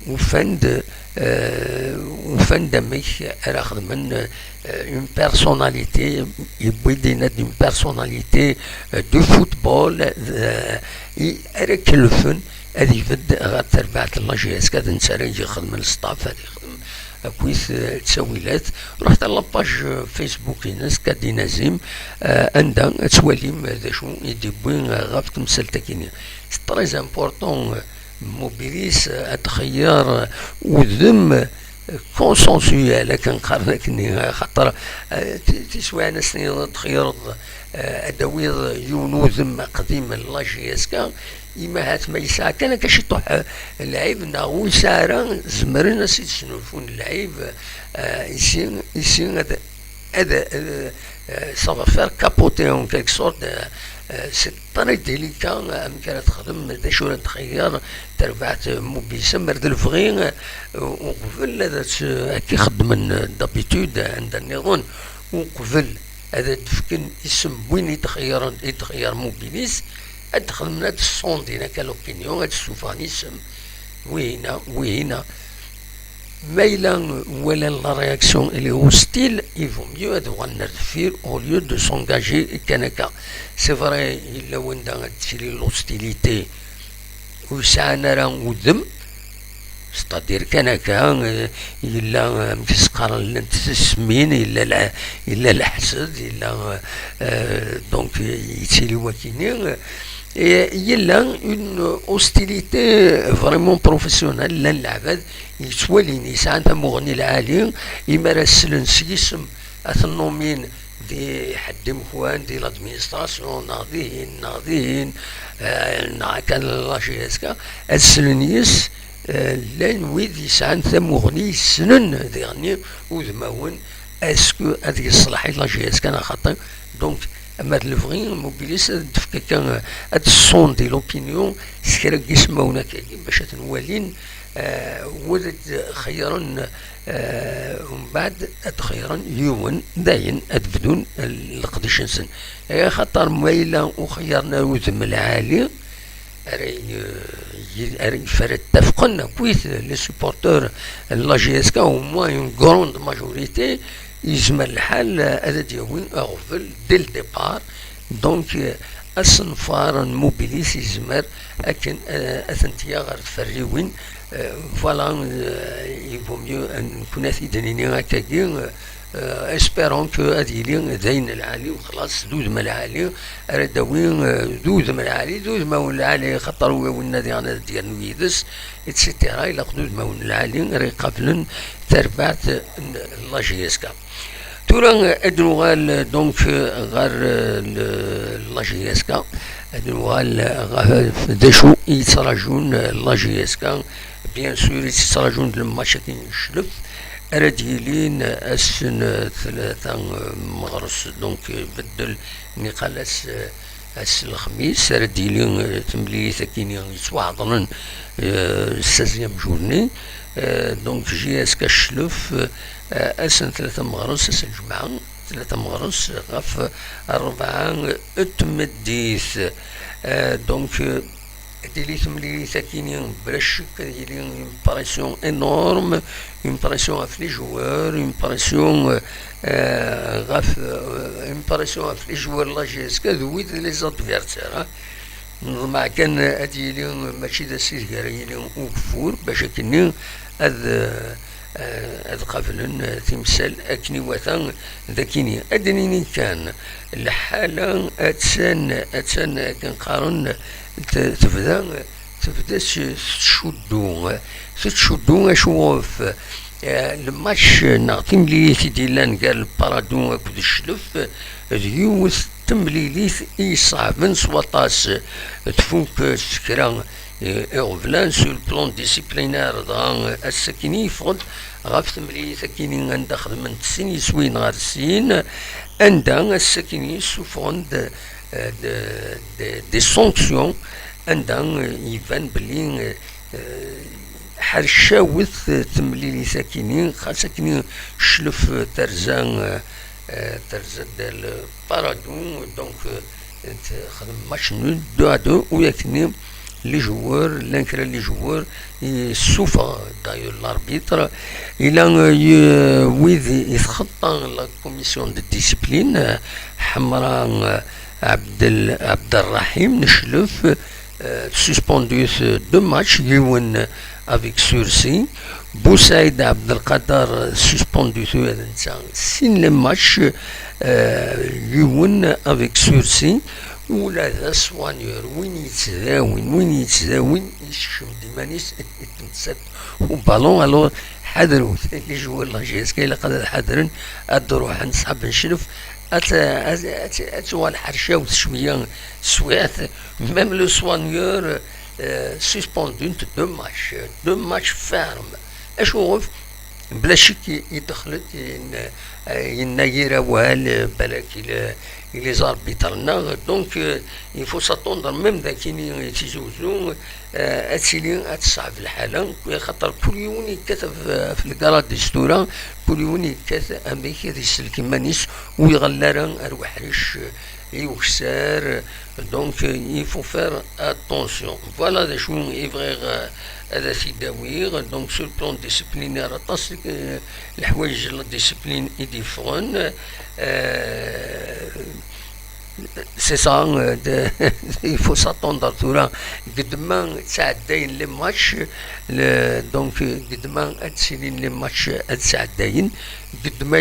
ufan-d, euh, ufan-d amek ara xedmen, euh, une personnalité, yewwi-d yenna-d une personnalité, euh, du football, euh, i, ara kelfen ad ibedd ɣer terbaɛt n la J S K, d netta ara ixedmen staff, ad ixdem akkit, euh, ttawilat. Ruḥet ar la page, euh, Facebook-ines, Kadinazim, euh, anda ad twalim d acu i d-yewwi, euh, ɣef temsalt-akini. C'est très important, euh, Mobilis, euh, ad txeyyer, euh, udem, euh, consensuel, akken qqaren akkenni, euh, xaṭer, euh, ti-, tiswiɛin ass-nni ad txeyyreḍ, euh, ad d-tawiḍ yiwen udem aqdim n la J S K, imahat ma yesɛa kan akka ciṭuḥ, euh, lɛib, neɣ ur yesɛi ara, zemren ad s-id-snulfun lɛib, euh, ici, ici ad, ad, euh, euh, ça va faire capoter en quelque sorte, euh, euh, c'est très délicat, euh, amek ara texdem, d acu ara txeyyer terbaɛt, euh, Mobilis, mer d lebɣi, euh, uqbel ad tt-, akka i xeddmen, euh, d'habitude, euh, anda nniḍen, uqbel ad d-fken isem n win i d-xeyyren, i d-xeyyer Mobilis, ad d-xedmen, ad d-sondin akka l'opinion, ad d-ssufɣen isem, wihina, wihina. Ma yella walan la réaction elle est hostile, il vaut mieux ad uɣalen ar deffir au lieu de s'engager kan akka. C'est vrai, yella wanda ad tili l'hostilité ur sɛan ara udem, c'est-à-dire kan akka, euh, yella, euh, amek i s-qqaren, llant tismin, yella la-, yella leḥsed, yella, euh, donc, euh, yettili wakini, euh, et yella une hostilité vraiment professionnelle, llan leɛbad yettwalin, yesɛan tamuɣli lɛali, imi ara slen s yisem ad ten-nommin di ḥedd imekwan, di l'administration, neɣ dihin, neɣ dihin, eh, neɣ kan la J S K, ad slen yes, eh, llan wid yesɛan tamuɣli, yessnen diɣenni udmawen, est-ce que ad yeṣleḥ i la J S K neɣ xaṭi? Donc, ama d lebɣi, Mobilis ad d-tefk akka, ad d-tessondi l'opinion s kra n yismawen akkagi, bac ad ten-walin, eh, wid ad d-xeyyren, eh, umbeɛd ad d-xeyyren yiwen, dayen ad bdun leqdic-nsen. Eh, axaṭer ma yella ur xeyyren ara udem lɛali, ara y-, y-, ara yif-, ara ttafqen akkit les supporters n la J S K, au moins une grande majorité, yezmer lḥal, eh, ad d-yawi aɣbel dès le départ. Donc, eh, asenfar n Mobilis yezmer akken, eh, ad tent-yaɣ ɣer tferriwin. Eh, voilà, eh, il vaut mieux, eh, nekkni ad t-id-nini akkagi, eh, espérons que ad yili d ayen lɛali u xlaṣ, d udem lɛali ara d-awi, eh, d udem lɛali, d udmawen lɛali, xaṭer wi winna diɣen ad d-yernu yid-s, et cetera. Ilaq d udmawen lɛali ara iqablen tarbaɛt n la J S K. Tura, eh, ad nuɣal, eh, donc, eh, ɣer, eh, le-, la J S K, ad nuɣal, eh, ɣef d acu i yettrajun, eh, la J S K. Bien sûr, i yettrajun d lmatch-agi n cclef, ara d-yilin, eh, ass n, eh, tlata, eh, meɣres, donc, eh, ibeddel niqal ass, eh, ass n lexmis, ara d-yili, eh, temlilit akini yettwaɛeḍlen, eh, seizième journée. Eh, donc, J S K cclef, eh, ass n tlata meɣres, ass n lǧemɛa, tlata meɣres, ɣef rebɛa n tmeddit. Eh, donc, eh, ad tili temlilit akini, bla ccek, ad yili une pression énorme, une pression ɣef les joueurs, une pression, euh, euh, ɣef, euh, une pression ɣef les joueurs n la J S K d wid les adversaires, hein. Neḍmeɛ kan ad yili mačči d asideg ara yili ugeffur, bac akkenni ad, eh, ad qablen, eh, timsal akken iwata d akini. Ad d-nini kan, lḥala attan, attan akken qqaren, t-, tebda, tebda s-, tettcuddu, tettcuddu acu ɣef, eh, lmatch neɣ timlilit i d-yellan gar Lparadu akked Cclef, d yiwet n temlilit i iṣeɛben s waṭas. Tfuk s kra iɣeblan sur le plan disciplinaire, dɣa ass-akini yeffeɣ-d ɣef temlilit-akini anda xedmen-t sin yiswiyen ɣer sin, anda ass-akini ssufɣen-d des sanctions, anda iban belli ḥercawet temlilit-akini, xas akini cclef terza, terza del Paradou, donc texdem match nul deux à deux, u yakni les joueurs, llan kra les joueurs yessufeɣ d'ailleurs l'arbitre, ila wid i txeṭṭa la commission de discipline, Ḥemra Abdel Abderrahim Neclef, suspendu deux matchs, yiwen avec sursis. Boussaïd Abdelkader suspendu tura d netta sin les matchs, yiwen avec sursis. Ula d asoigneur, win yettdawin, win yettdawin yessekcem-d iman-is, yettmettat ubalun. Alors ḥadrut, les joueurs n la J S K ilaq ad ḥadren, ad d-ruḥen ṣṣḥab n cclef, ad tuɣal ḥercawet cwiya. Swiɛt, même le soigneur suspendu deux matchs, deux matchs fermes. Acuɣef? Bla ccek, idexl-d, yenna yir awal, balak i les arbitres-nneɣ. Donc il faut s'attendre même d akini i Tizi Uzzu ad tili ad teṣɛeb lḥala, xaṭer kul yiwen yekkat ɣef lgaradis tura, kul yiwen yekkat amek ad isellek iman-is ur iɣelli ara ar weḥric i ukessar. Donc il faut faire attention. Voilà d acu i bɣiɣ ad t-id-awiɣ. Donc sur le plan disciplinaire, aṭas n leḥwayeǧ n la discipline i d-yeffɣen. C'est ça, il faut s'attendre tura. Gedma ttɛeddayen les matchs, donc gedma ad ttilin les matchs ad ttɛeddayen, gedma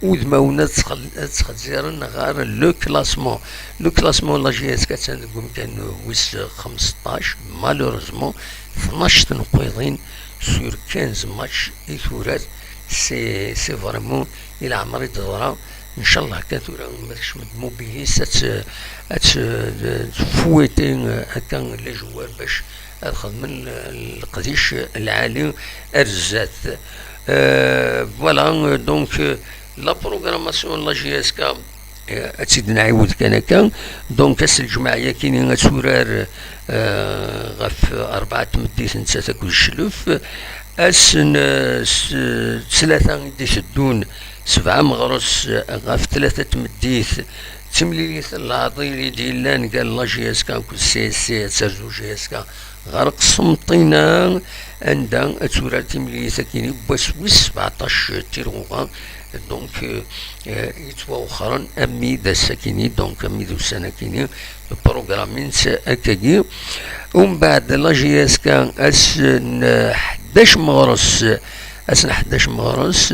udmawen ad ttxezziren ɣer le classement. Le classement n la J S K attan deg umkan wis xmesṭac, malheureusement tnac tenqiḍin sur quinze matchs i turar. C'est vraiment i leɛmer i d-teḍra. Ncallah kan tura ma tekcem-d Mobilis ad tfouetter akka les joueurs bac ad xedmen leqdic lɛali ar zdat. Voilà, donc la programmation n la J S K ad tt-id-nɛiwed kan akka. Donc ass n lǧemɛa-yakini ad turar ɣef rebɛa tmeddit nettat akked cclef. Ass n ttlata i d-iteddun, sebɛa meɣres ɣef tlata tmeddit, d timlilit n leɛḍil i d-yellan gar la J S K akked C S C, ad terzu J S K ɣer Qsenṭina, anda ad turar timlilit-akini n wass wis sebɛeṭac tirɣuɣa. Donc yettwawexxren armi d ass-akini, donc armi d ussan-akini programmin-tt akkagi. Umbeɛd la J S K ass n ḥdac meɣres, ass n ḥdac meɣres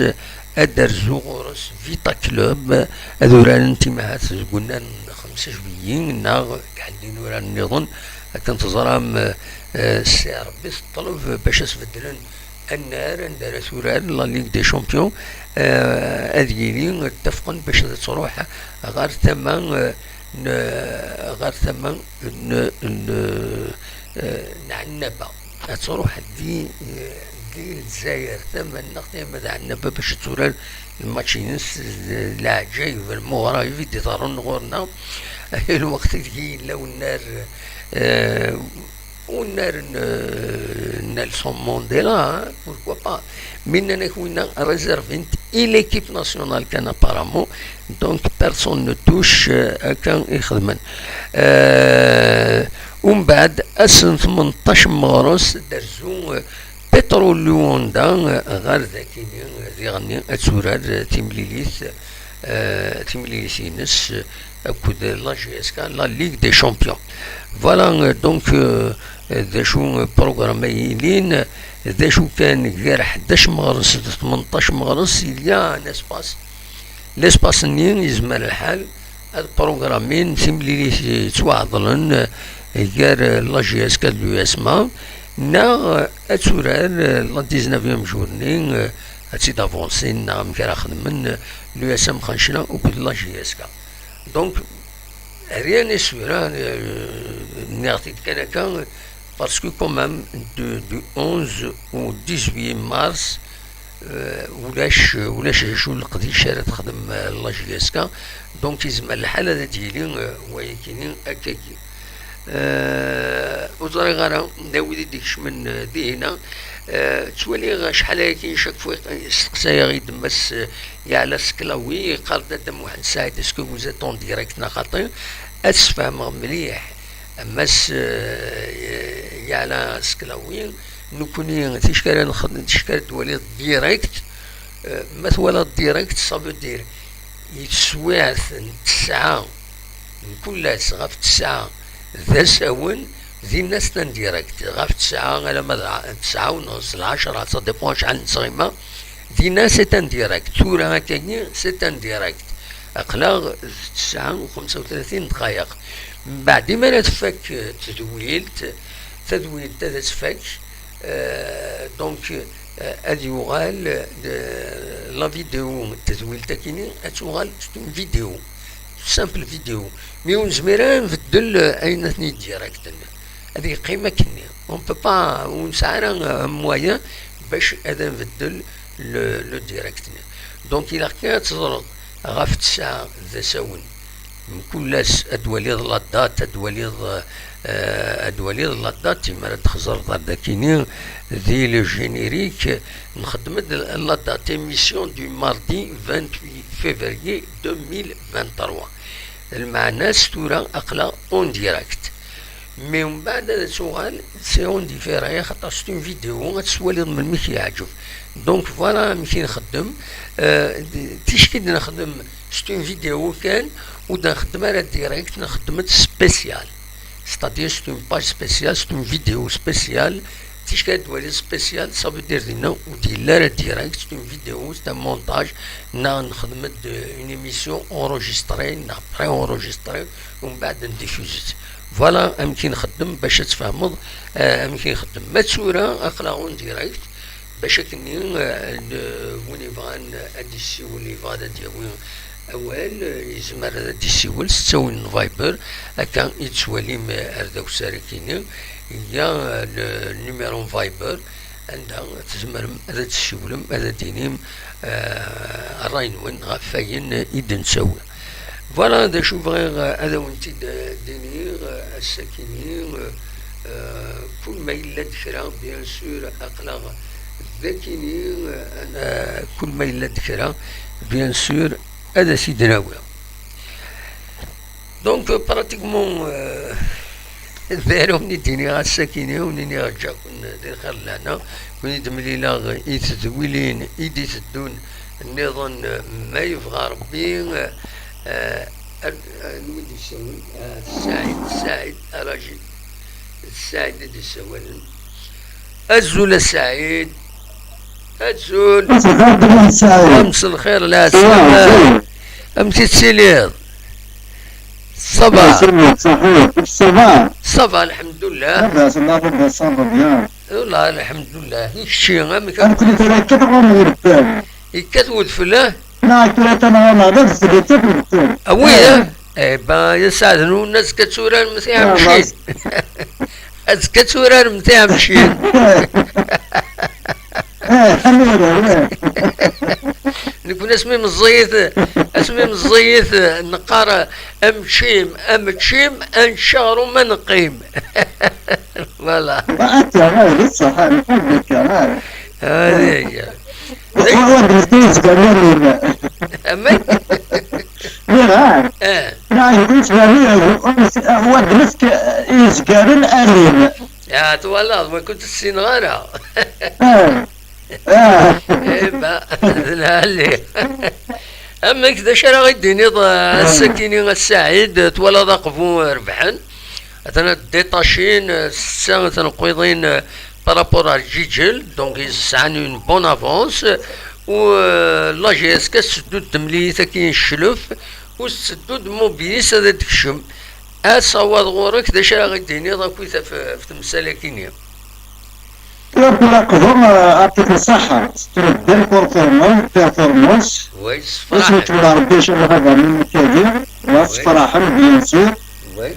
ad d-terzu ɣur-s Vita Club, ad uraren timahat deg unnar n xemsa juillet neɣ deg ḥedd n inurar nniḍen. Akken teẓram, si Rebbi teṭleb bac ad s-beddlen annar anda ara turar la Ligue des Champions, ad yili ttafqen bac ad truḥ ɣer tama n, ɣer tama n, n, n Ɛennaba. Ad truḥ di, di Lezzayer tamaneɣt, ama d Ɛennaba, bac ad turar lmatch-ines. D leɛǧayeb, lmuɣrayeb i d-iḍerrun ɣur-neɣ. Lweqt ideg yella unnar, unnar n Nelson Mandela, hein, pourquoi pas. Mi nnan-ak winna réservé i l'équipe nationale kan apparemment, donc personne ne touche, akka i xedmen. Umbeɛd ass n tmenṭac meɣres ad d-terzu Petro Luanda ɣer dakini, diɣenni ad turar timlilit, timlilit-ines akked la J S K, la Ligue des Champions. Voilà, donc d acu programme ay yilin, d acu kan gar ḥdac meɣres d tmenṭac meɣres, il y a un espace. L'espace-nni yezmer lḥal ad programmin timlilit yettwaɛeḍlen gar la J S K d l'U S M A, neɣ ad turar la dix-neuvième journée, ad tt-id-avansin, neɣ amek ara xedmen l'U S M Xencla akked la J S K. Donc, rien n'est sûr, hein, euh, nniɣ-t-id kan akka, parce que quand même, de, du onze au dix-huit mars, euh, ulac, ulac d acu n leqdic ara texdem, euh, la J S K. Donc, yezmer lḥal ad d-yili, euh, wayakini akkagi. Euh, ur ẓriɣ ara d awid i d-ikecmen, euh, dihina. Euh, ttwaliɣ acḥal ayagi, chaque fois, steqsayeɣ-id Mass, euh, Yeɛla Seklawi, yeqqar-d: "A Dda Muḥend Saɛid, est-ce que vous êtes en direct neɣ xaṭi?" Ad sfehmeɣ mliḥ. Mass, euh, Yeɛla Seklawi, nekkni ticki ara nxeddem, ticki ara d-twaliḍ direct. Euh, ma twalaḍ direct, ça veut dire i teswiɛt n tesɛa, mkul ass ɣef tesɛa d asawen, dinna c'est un direct. Ɣef tesɛa alamma d lɛ-, tesɛa u nneṣ, lɛecṛa, ça dépend acḥal n tɣima, dinna c'est un direct. Tura akkagi c'est un direct. Aql-aɣ d tesɛa u xemsa u tlatin dqayeq. Mbeɛd, imi ara tfak, eh, tedwilt, tadwilt ad tfak, eh, donc, eh, ad yuɣal, eh, la vidéo n tedwilt-akini, ad tuɣal c'est une vidéo, simple vidéo. Mi ur nezmir ara nbeddel, eh, ayen atni direct-nni. Ad yeqqim akkenni. On peut pas, ur nesɛi ara, eh, moyen bac ad nbeddel le, le direct-nni. Donc, ilaq kan ad teẓreḍ ɣef tesɛa d asawen. Mkul ass ad twaliḍ la date, ad twaliḍ, eh, ad twaliḍ la date, imi ara d-txeẓreḍ ar dakini di le générique, nxeddem-d la date, émission du mardi vingt-huit février deux mille vingt-trois. Lmeɛna-s tura aql-aɣ en direct. Mais mbeɛd ad tuɣal, c'est en différé, xaṭer c'est une vidéo, ad twaliḍ melmi k-yeɛǧeb. Donc voilà amek i nxeddem. Euh, d-, ticki d-nexdem, c'est une vidéo kan, ur d-nxeddem ara direct, nxeddem-d spécial. C'est-à-dire, c'est une page spéciale, c'est une vidéo spéciale. Ticki ad d-twaliḍ spécial, ça veut dire dinna ur d-yelli ara direct, c'est une vidéo, c'est un montage, neɣ nexdem-d une émission enregistrée, neɣ pré-enregistrée, umbeɛd ndiffuze-tt. Voilà amek i nxeddem bac ad tfehmeḍ, eh, amek i nxeddem. Ma d tura, aql-aɣ en direct, bac akkenni, eh, n-, win yebɣan ad d-yessiwel, yebɣa ad d-yawi awal, eh, yezmer ad d-yessiwel s ttawil n Viber, akka i d-tettwalim, eh, ar d awsar akini, ya, eh, le numéro n Viber, anda tzemrem ad d-tessiwlem, ad d-tinim, eh, ṛṛay-nwen ɣef wayen i d-nettawi. Voilà d acu bɣiɣ, eh, ad awen-t-id, eh, d-iniɣ, eh, ass-akini, eh, eh, kul ma yella-d kra, bien sûr, aql-aɣ d akini, eh, eh, kul ma yella-d kra, bien sûr, ad as-id-nawi. Donc, euh, pratiquement, euh, d ayen i d-iniɣ ass-akini, ur iniɣ ǧǧa-ken di lxir d lehna, ur d-mlileɣ i tedwilin i d-iteddun nniḍen, euh, ma yebɣa Rebbi, euh, euh, anwa i d-yessawlen? Euh, Saɛid, Saɛid Arajid. D Saɛid i d-yessawalen. Azul a Saɛid. Azul. Mselxir, lɛeslama. Amek i tettiliḍ? Ça va? Ça va, الحمد لله. Wallah, الحمد لله. I kečči, amek? Amek i tura akka tɣumeḍ? Yekkat wedfel, ah? Neɣ tura tanɣa neɣ d adfel, yekkat wedfel. Ah oui, eh? Eh ben, ya Saɛd Nunna, azekka ad turarem tiɛemcin. Azekka ad turarem tiɛemcin. Eh, ad nurar, eh. Nekni asmi meẓẓiyit, asmi meẓẓiyit, neqqar amčim, amčim, ad nečč aɣrum ad neqqim. Voilà. Akka, eh, d ṣṣeḥ, nḥubb akka, eh. Hadi. Wa-, wa d-nefk i yezgaren alim. Amek? Nniɣ-ak. Eh. Nniɣ-ak, ur yettberri, wa d-nefk i yezgaren alim. Ya, twalaḍ, ma kunt ssineɣ ara. Eh. Eh. Eh, ba, d lɛali. Amek, d acu ara ɣ-id-tiniḍ, eh, ass-akini, a Saɛid, twalaḍ aqbu rebḥen? Atan ad détachent, euh, setta tenqiḍin, euh, par rapport à Lǧiǧel, donc ils sɛan une bonne avance, u, euh, la J S K tetteddu-d temlilit-agi n cclef, u tetteddu-d Mobilis ad d-tekcem. Asawaḍ ɣur-k, d acu ara ɣ-d-tiniḍ akkit ɣef, ɣef temsal-agi-nni? Tura aqbur, euh, atik n ṣṣaḥa, c'est une belle performance, performance. Oui, ur s-neččur Rebbi, inchallah, ad rnun akkagi, wa ssefraḥen, bien sûr. Oui.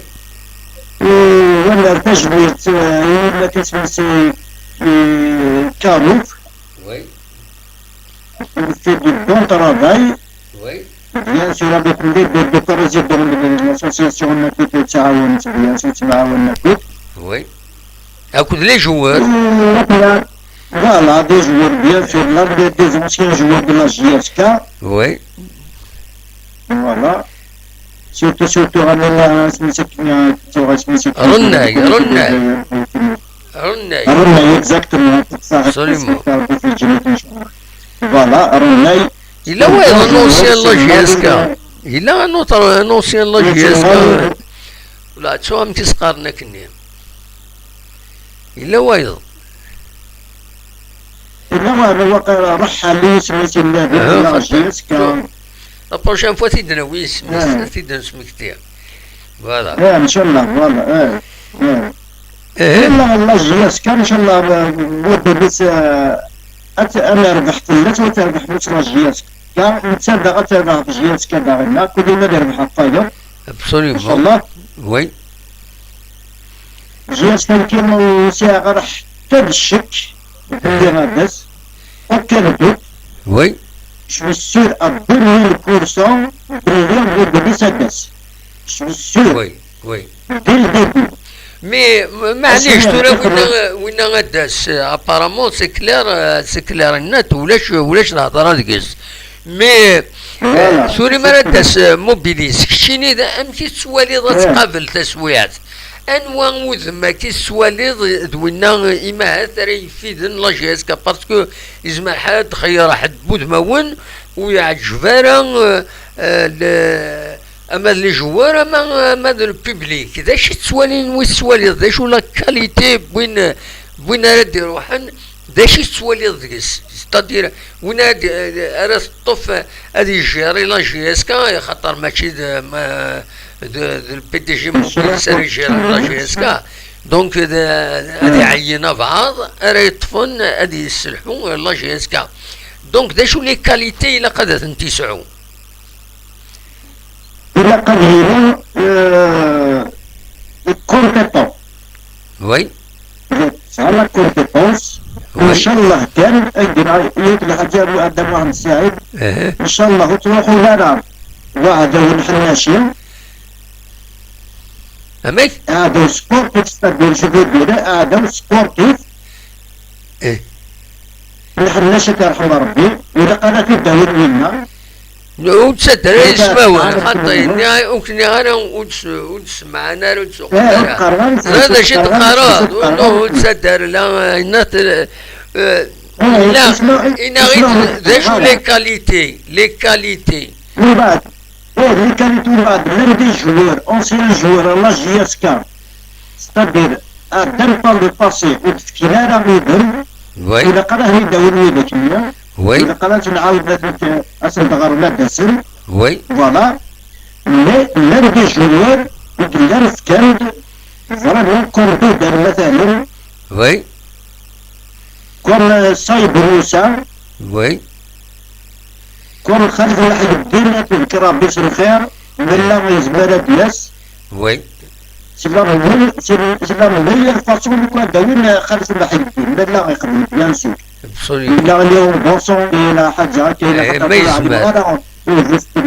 Et wala tajmilt, euh, i wala tismisi, euh, Karouk. Oui. Il fait du bon travail. Oui. Bien sûr, avec le, le, le président de l'association Nakit Taawun, bien sûr, Taawun Nakit. Oui. Akked les joueurs. Euh, voilà, des joueurs, bien sûr, là, des, des anciens joueurs de la J S K. Oui. Voilà. Surtout, surtout, Rennay, Rennay, exactement. Rennay, exactement. Absolument. Voilà, Rennay. Il a, ouais, un ancien de la J S K. Il a un autre, un ancien de la J S K. Là, tu vois, un petit scar. Il a, ouais. Yella wayeḍ, waqila ruḥ ḥali isem-is yella di la J S K. La prochaine fois, t-id-nawi isem-is, t-id-nesmekti. Voilà. Eh, ncallah, voilà, eh, eh. Yella la J S K, ncallah, eh, wadda-s, eh, ad t-, ad nerbeḥ fell-as, ad terbeḥ fell-as la J S K. Netta daɣ ad terbeḥ J S K daɣ, kul ma ad yerbeḥ ɣef wayeḍ. Absolument. Ncallah. Oui. J S K nekkini ur sɛiɣ ara ḥetta d ccek, ddiɣ ad-as, aucun doute. Oui. Je suis sûr à deux mille pour cent belli wadda-s ad d-tas. Je suis sûr. Oui, oui. Dès le début. Mais, ma-, maɛlic, tura winna, winna ad d-tas, euh, apparemment, c'est clair, euh, c'est clair et net, ulac, ulac lehḍra deg-s. Mais, euh, tura mi ara d-tas, euh, Mobilis, keččini d, amek i tettwaliḍ ad tqabel taswiɛt? Anwa udem akka i tettwaliḍ d winna, euh, imahat ara yefiden la J S K? Parce que yezmer ḥedd xeyr ḥedd n wudmawen ur yeɛǧeb ara, euh, euh, le, ama d les joueurs, ama, ama d le public. D acu i tettwaliḍ, wi tettwaliḍ? D acu la qualité n win, n win ara d-iruḥen? D acu i tettwaliḍ deg-s? C'est-à-dire, win ara d-, ara teṭṭef ad yejjiri la J S K, axaṭer mačči d, ma, d, d le P D G Mobilis ara yejjiren la J S K. Donc, d, ad iɛeyyen abɛaḍ, ara yeṭṭfen ad yesselḥu la J S K. Donc, d acu les qualités ilaq ad tent-yesɛu? Ilaq ad yili, euh, compétent. Oui. Tesɛa la compétence. Oui. Ncallah kan, ay d-yenna yiwet lḥaǧa Adama Muḥend Saɛid. Ncallah ur ttruḥun ara waɛdaw n ḥennaci. Amek? Aɛdaw sportif, c'est-à-dire, je veux dire, aɛdaw sportif. Eh. Nḥennac ad t-yerḥem Rebbi, ilaq ara t-id-awin winna. Ur ttadder ara ismawen, xaṭi, nniɣ, ur k-nniɣ ara ur tt-, ur tt-semɛen ara, ur tt-uqmen ara. Ẓriɣ d acu i d-teqqareḍ, ur ttadder la, yenna-t, eh, la, inaɣ-it, d acu les qualités, les qualités. Mbeɛd, eh, les qualités, mbeɛd, llan des joueurs, anciens joueurs, à la J S K. C'est-à-dire, ɛeddan par le passé, ur d-fkin ara udem, oui, ilaq ara ad ten-id-awin widak-nni, oui, ilaq ara ad ten-nɛawed ad ten-, ad sen-d-ɣer ma d-asen. Oui. Voilà. Mais llan des joueurs i yellan fkan-d, vraiment, comme Bidal, matalen. Oui. Comme, euh, Saïd Moussa. Oui. Comme Khalid Mouhidine, ad t-ibekker Rebbi s lxir, ma yella yezmer ad d-yas. Oui. C'est la meilleure, c'est, c'est la meilleure façon lukan ad d-awin Khalid Mouhidine, ma yella iqbel, bien sûr. Absolument. Yella, il est en bonne santé, yella ḥaǧa akka, yella, eh, ḥaǧa ma akka, yezmer. Voilà, au juste,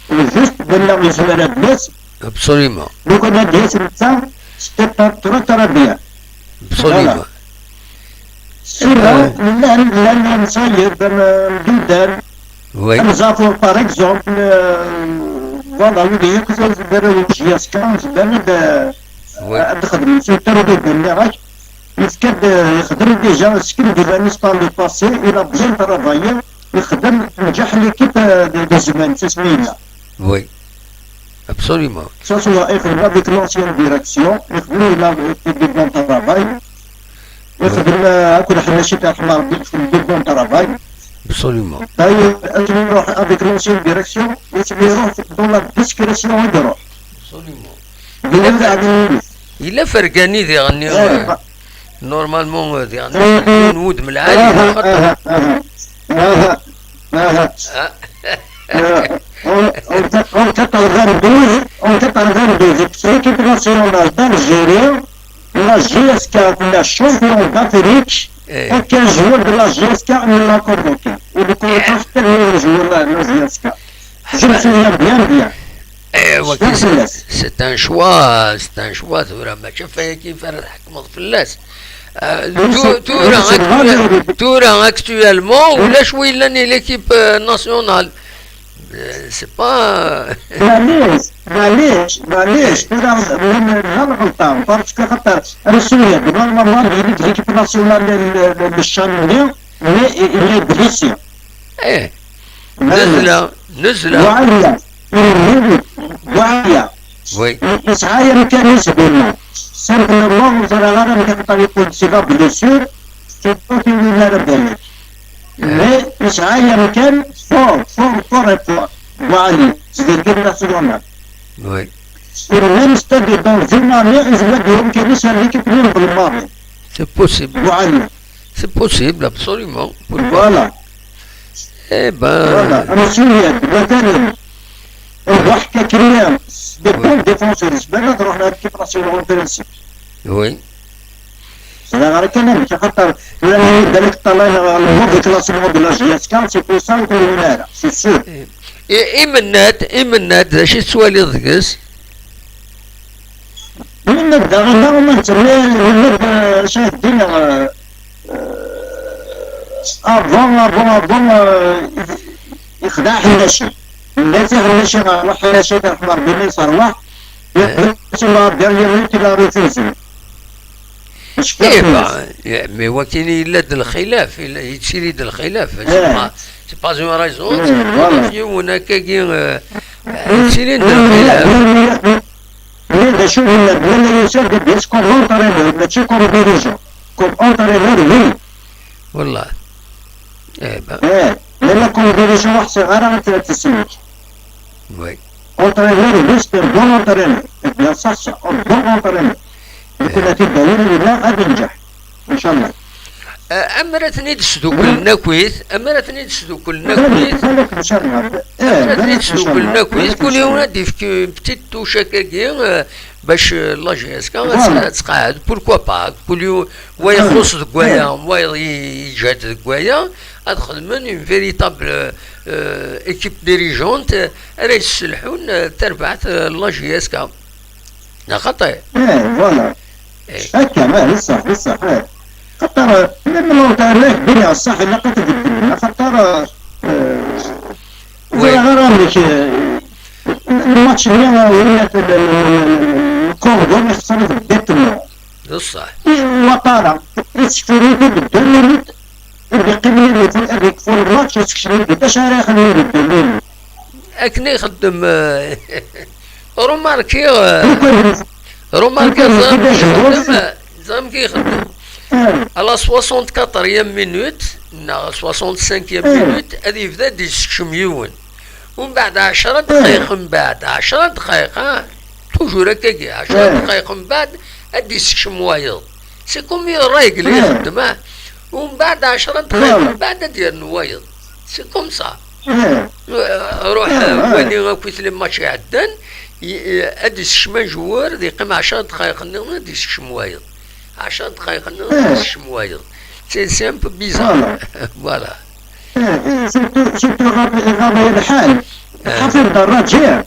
au juste, ma yella yezmer ad d-yas. Absolument. Lukan ad d-yas netta, c'est pas très, très bien. Absolument. Voilà. Sinon, euh, llan, llan Lezzayer, ben, euh, Mdudar, oui, Mzafor, par exemple, euh, voilà, wid akk d arraw n J S K, zemren ad, oui, ad xedmen. Surtout wid nniɣ-ak, yefka-d, euh, yexdem déjà, skin d iman-is par le passé, il a bien travaillé, yexdem, tenǧeḥ l'équipe, euh, de, de Zman, c'est ce qu'il a. Oui. Absolument. Que ce soit ixdem avec l'ancienne direction, ixdem il a fait du bon travail. Ixdem, euh, akked Ḥennaci, yerḥem Rebbi, ixdem du bon travail. Absolument. D'ailleurs, akken iruḥ avec l'ancienne direction, akken iruḥ dans la discrétion i d-iruḥ. Absolument. Yella Fergani diɣen, eh, euh, Normalement, euh, diɣen, yiwen wudem lɛali, aha, xaṭer. Aha, aha, aha, aha. Ah. Euh, on, on, on quatre-vingt-douze, en quatre-vingt-douze, l'équipe nationale d'Algérie, la J S K, la champion d'Afrique, eh, aucun joueur de la J S K ne l'a convoqué. Et le corps, eh, le joueur, la, la J S K. Je me souviens bien, bien. Eh, waki, c'est, c'est un choix, c'est un choix, tura, mačči f-, ayen ara tḥekmeḍ fell-as. Euh, tu-, tura, actuel-, tura, actuellement, ulac wi yellan i l'équipe, euh, nationale. Euh, c'est pas, euh, Maɛlic, maɛlic, maɛlic, tura, la, la, la, la, parce que xaṭer, Russie, normalement, il est l'équipe nationale, le, le, le champion, mais il est blessé. Eh, nezla, nezla. Buɛali, Buɛali. Oui. Yesɛa amkan-is dinna. Simplement, ur ẓriɣ ara amek ara yeqqel si la blessure, surtout i win ara d-allen. Eh. Mais yesɛa amkan fort, fort, fort et fort. Buɛali, zgelgen la seconde. Oui. Sur le même stade dans une année, yezmer ad d-yawi amkan-is ar l'équipe n lmaḍi. C'est possible. Buɛali. C'est possible, absolument. Pourquoi pas ? Voilà. Eh ben, voilà, Amsouliad, مثلا. Nruḥ ككريا. Des bons défenseurs. Yezmer ad ruḥen ar l'équipe nationale en principe. Oui. Ẓriɣ ara kan amek, axaṭer tura mi yedda la teṭṭalayeḍ ɣer le mauvais classement de la J S K, c'est pour ça ur t-wwin ara, c'est sûr. I, i Mennad, i Mennad, d acu i tettwaliḍ deg-s? Mennad daɣen, ma nettali, Mennad, euh, acu ara d-iniɣ, euh, euh, avant, avant, avant, euh, ixdeɛ Ḥnaci. Yenna-t i Ḥnaci, ṛuḥ Ḥnaci, ad iṛḥem Ṛebbi, ma yesṛeḥ. Eh. Sur la dernière minute, il a refusé. Eh ben, eh, mais wakin yella-d lxilaf, yella, yettili-d lxilaf. C'est pas, c'est pas une raison, c'est, voilà. Yiwen akkagi, euh, yettili-d lxilaf. Mais d acu yenna-d, wala yusa-d comme entraîneur, mačči comme dirigeant. Comme entraîneur, oui. Wallah. Eh ben. Eh, mais la comme dirigeant, ur ḥṣiɣ ara ad t-, ad t-isellek. Oui. Entraîneur, oui, c'est un bon entraîneur. Eh bien, ça, c'est un bon entraîneur. Eh. Nekkni ad t-id-awin, ad yenǧeḥ. Inchallah. Eh, amer ad ten-id-sduklen akkit, amer ad ten-id-sduklen akkit, amer ad ten-id-sduklen akkit, kul yiwen ad d-yefk une petite touche akkagi, eh, bac, eh, la J S K ad, voilà, ad tqeɛɛed, pourquoi pas, kul yiwen, wa ixuṣ deg waya, wayeḍ i-, iǧhed deg waya, ad xedmen une véritable, euh, équipe dirigeante, euh, ara yesselḥun, euh, tarbaɛt, euh, n la J S K. Neɣ xaṭi? Eh, voilà. Eh. Akka, ma d ṣṣeḥ, d ṣṣeḥ, eh. Xaṭer, euh, même l'entraîneur, bini ṣṣeḥ, ilaq ad t-beddlen, xaṭer, euh, euh, ẓriɣ ara amek, euh, lmatch-nni, euh, win, le, le, le, le, le Congo, ixṣer-it bêtement. D ṣṣeḥ. Ouattara, yessekfel-it-id deux minutes, ad yeqqim yid-, ad yekfu lmatch, yessekcem-it-id. Acu ara ixdem yid-, deux minutes? Akken i ixeddem, eh, remarkiɣ, eh, remarkiɣ, ẓer amek i ixeddem, ẓer amek i ixeddem. À la soixante-quatrième minute, neɣ soixante-cinquième minute, ad yebda ad d-yessekcem yiwen. Umbeɛd ɛecra ddqayeq, umbeɛd ɛecra ddqayeq, ah, toujours akkagi, ɛecra ddqayeq umbeɛd ad d-yessekcem wayeḍ. C'est comme une règle i ixeddem, ah. Umbeɛd ɛecra ddqayeq umbeɛd ad d-yernu wayeḍ. C'est comme ça. Euh, ruḥ, euh, wali akk-it les matchs iɛeddan, i-, euh, ad d-yessekcem un joueur, ad yeqqim ɛecra ddqayeq nniḍen ad d-yessekcem wayeḍ. Ɛecra ddqayeq nniḍen ad d-yessekcem wayeḍ. C'est, c'est un peu bizarre. Voilà. Voilà. Eh, eh, surtout, surtout ɣer, ɣer lḥal. Eh. Ḥafid Daraǧi, eh,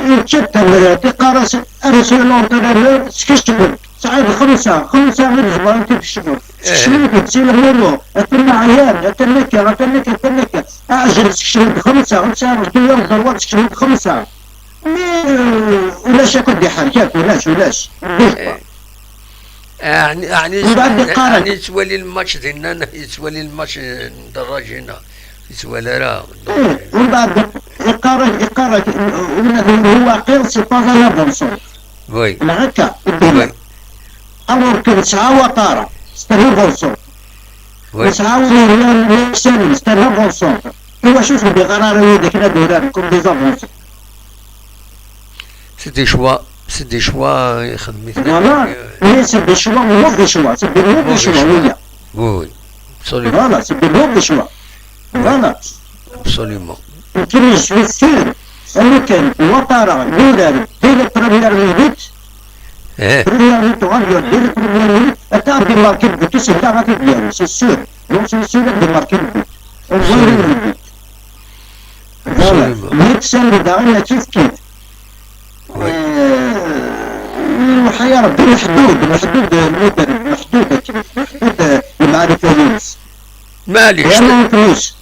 yečča-d tamrart, iqqar-as, a monsieur l'entraîneur, skecmet. Tesɛiḍ xemsa, xemsa i tzemreḍ ad tkecmeḍ. Eh. Skecmet-d si lmuru, atan ɛyan, atan akka, atan akka, atan akka. Aɛjel, skecmet-d xemsa, ur tesɛiḍ ddwa, ddwa, skecmet-d xemsa. Mais, euh, ulac akk ad d-iḥerk akk, ulac, ulac. Eh. Ɛni, ɛni, mbeɛd iqqar-ak, ɛni yettwali lmatch dinna, yettwali lmatch n Daraǧi-nna? Yettwali ara. Eh, mbeɛd iqqar-ak, iqqar-ak, ula d Waqiɛ, c'est pas un avançant. Oui. Neɣ akka, oui. Alors que nesɛa Ouattara, c'est un avançant. Oui. Nesɛa win yellan Meksanen, c'est un avançant. Iwacu ur tebɣiḍ ara widak ad uraren comme des avancés? C'est des choix. C'est des choix, ixdem-iten. Voilà. Mais c'est des choix, mauvais choix. C'est des mauvais choix, oui. Oui, oui. Absolument. Voilà, c'est des mauvais choix. Voilà. Absolument. Et puis, je suis sûr, alukan Ouattara yurar dès les premières minutes, Eh, première minute, on va dire, dès les premières minutes, atan ad d-imarki le but, c'est ça, c'est sûr. Donc, c'est sûr, ad d-imarki le but. On voit le but. Voilà. Absolument. Mais ça, le dernier, c'est ce qui oui. يوحي ربي محدود، محدود المدرب، محدود، محدود المعرفة. معليش. Et en plus,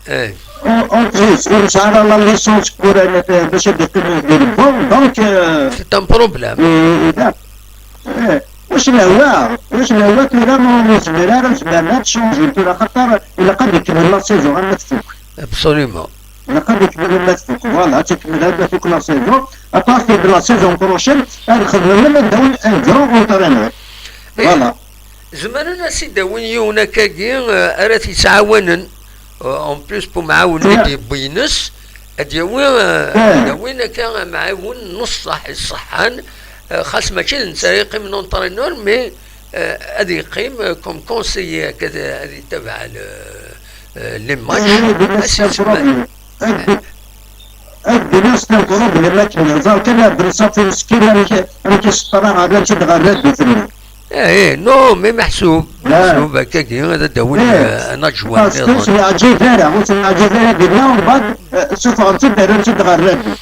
Eh, en, en plus, ur nesɛi ara la licence pour, euh, باش ad yeqqim di lebon, donc, euh, c'est un problème. euh, da. Eh, واش نهوى، واش نهوى tura ما نزمر ara، نزمر ad changer tura خاطر ilaq ad ikemmel la saison, ad tfuk. Absolument. Ilaq ad ikemmel ad tfuk, voilà, ad tikemmel ad tfuk la saison. À partir de la saison prochaine, ad nxedmem ad d-awin un grand entraîneur. Voilà. Zemren ad s-id-awin yiwen akkagi, eh, ara t-yettɛawanen, eh, en plus n umɛawen i d-yewwi ines, ad d-yawi, eh, ad d-awin akka amɛawen n ṣṣeḥ iṣeḥḥan, eh, xas mačči d netta ara yeqqimen entraîneur, mais, eh, ad yeqqim, eh, comme conseiller, akka ad, ad yettabaɛ le, eh, les matchs. Ad d-iniɣ c'est un problème akken ẓer kan ad nṣafi meskin amek, amek iseṭṭer aɣerrac-id ɣer rradit-nni. Eh, eh, non, mais meḥsub, meḥsub akkagi ad d-awin, eh, un adjoint Parce que ur nniḍen. s-yeɛǧib ara, ur s-yeɛǧib ara dinna, mbeɛd, eh, ssufɣen-tt-id, rran-tt-id ɣer rradit.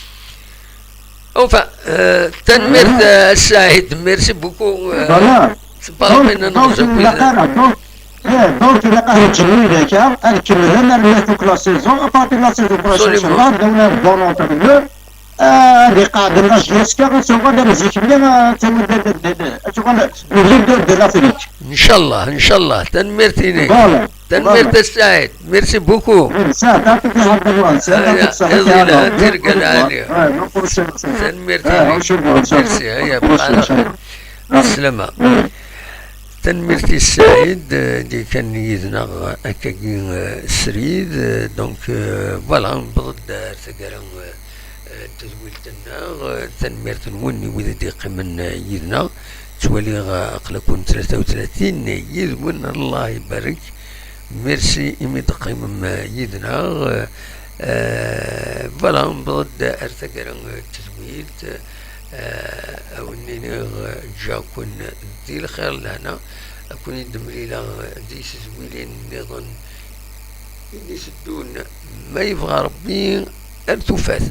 Enfin, eh, tanemmirt, eh, a Saɛid, merci beaucoup, eh, Voilà. c'est pas la peine ad Donc, nɣeẓ akk ilaq ara, donc, eh, donc, ilaq ara neǧǧen widak-a ad kemmlen arma tfuk la saison, à partir de la saison prochaine, Absolument. Inchallah, ad d-awin un bon entraîneur, eh, ad iqeɛden la J S K, ad tuɣal am zik-nni, eh, ad tuɣal, ad tuɣal le leader de l'Afrique. Inchallah, inchallah. Tanemmirt-inek. Voilà. Tanemmirt Voilà. a Saɛid. Merci beaucoup. Eh, ça, ça, c'est un bon, ça, Aya, ça, iḍ ça, yelhan, ça, tirga ça, lɛali. ouais, non, pour ça, ça. Tanemmirt Ah, inek. on se voit, ça. Merci, aya, On se voit, bqaɛla ça. xir. Slama. Tanemmirt i Saɛid, eh, d-yekkan yid-neɣ akkagi, eh, srid, eh, donc, eh, voilà, newweḍ-d ar taggara, eh, eh, n tedwilt-nneɣ, eh, tanemmirt-nwen i wid i d-yeqqimen, eh, yid-neɣ. Ttwaliɣ, eh, aql-aken tlata u tlatin yid-wen, Allah ibarek. Merci imi d-teqqimem, eh, yid-neɣ. Eh, eh, voilà, newweḍ-d ar taggara, eh, n tedwilt. Eh, a wen-iniɣ, eh, ǧǧiɣ-ken di lxir lehna, ad ken-id-mlileɣ di tedwilin nniḍen i d-iteddun, ma yebɣa Rebbi, ar tufat.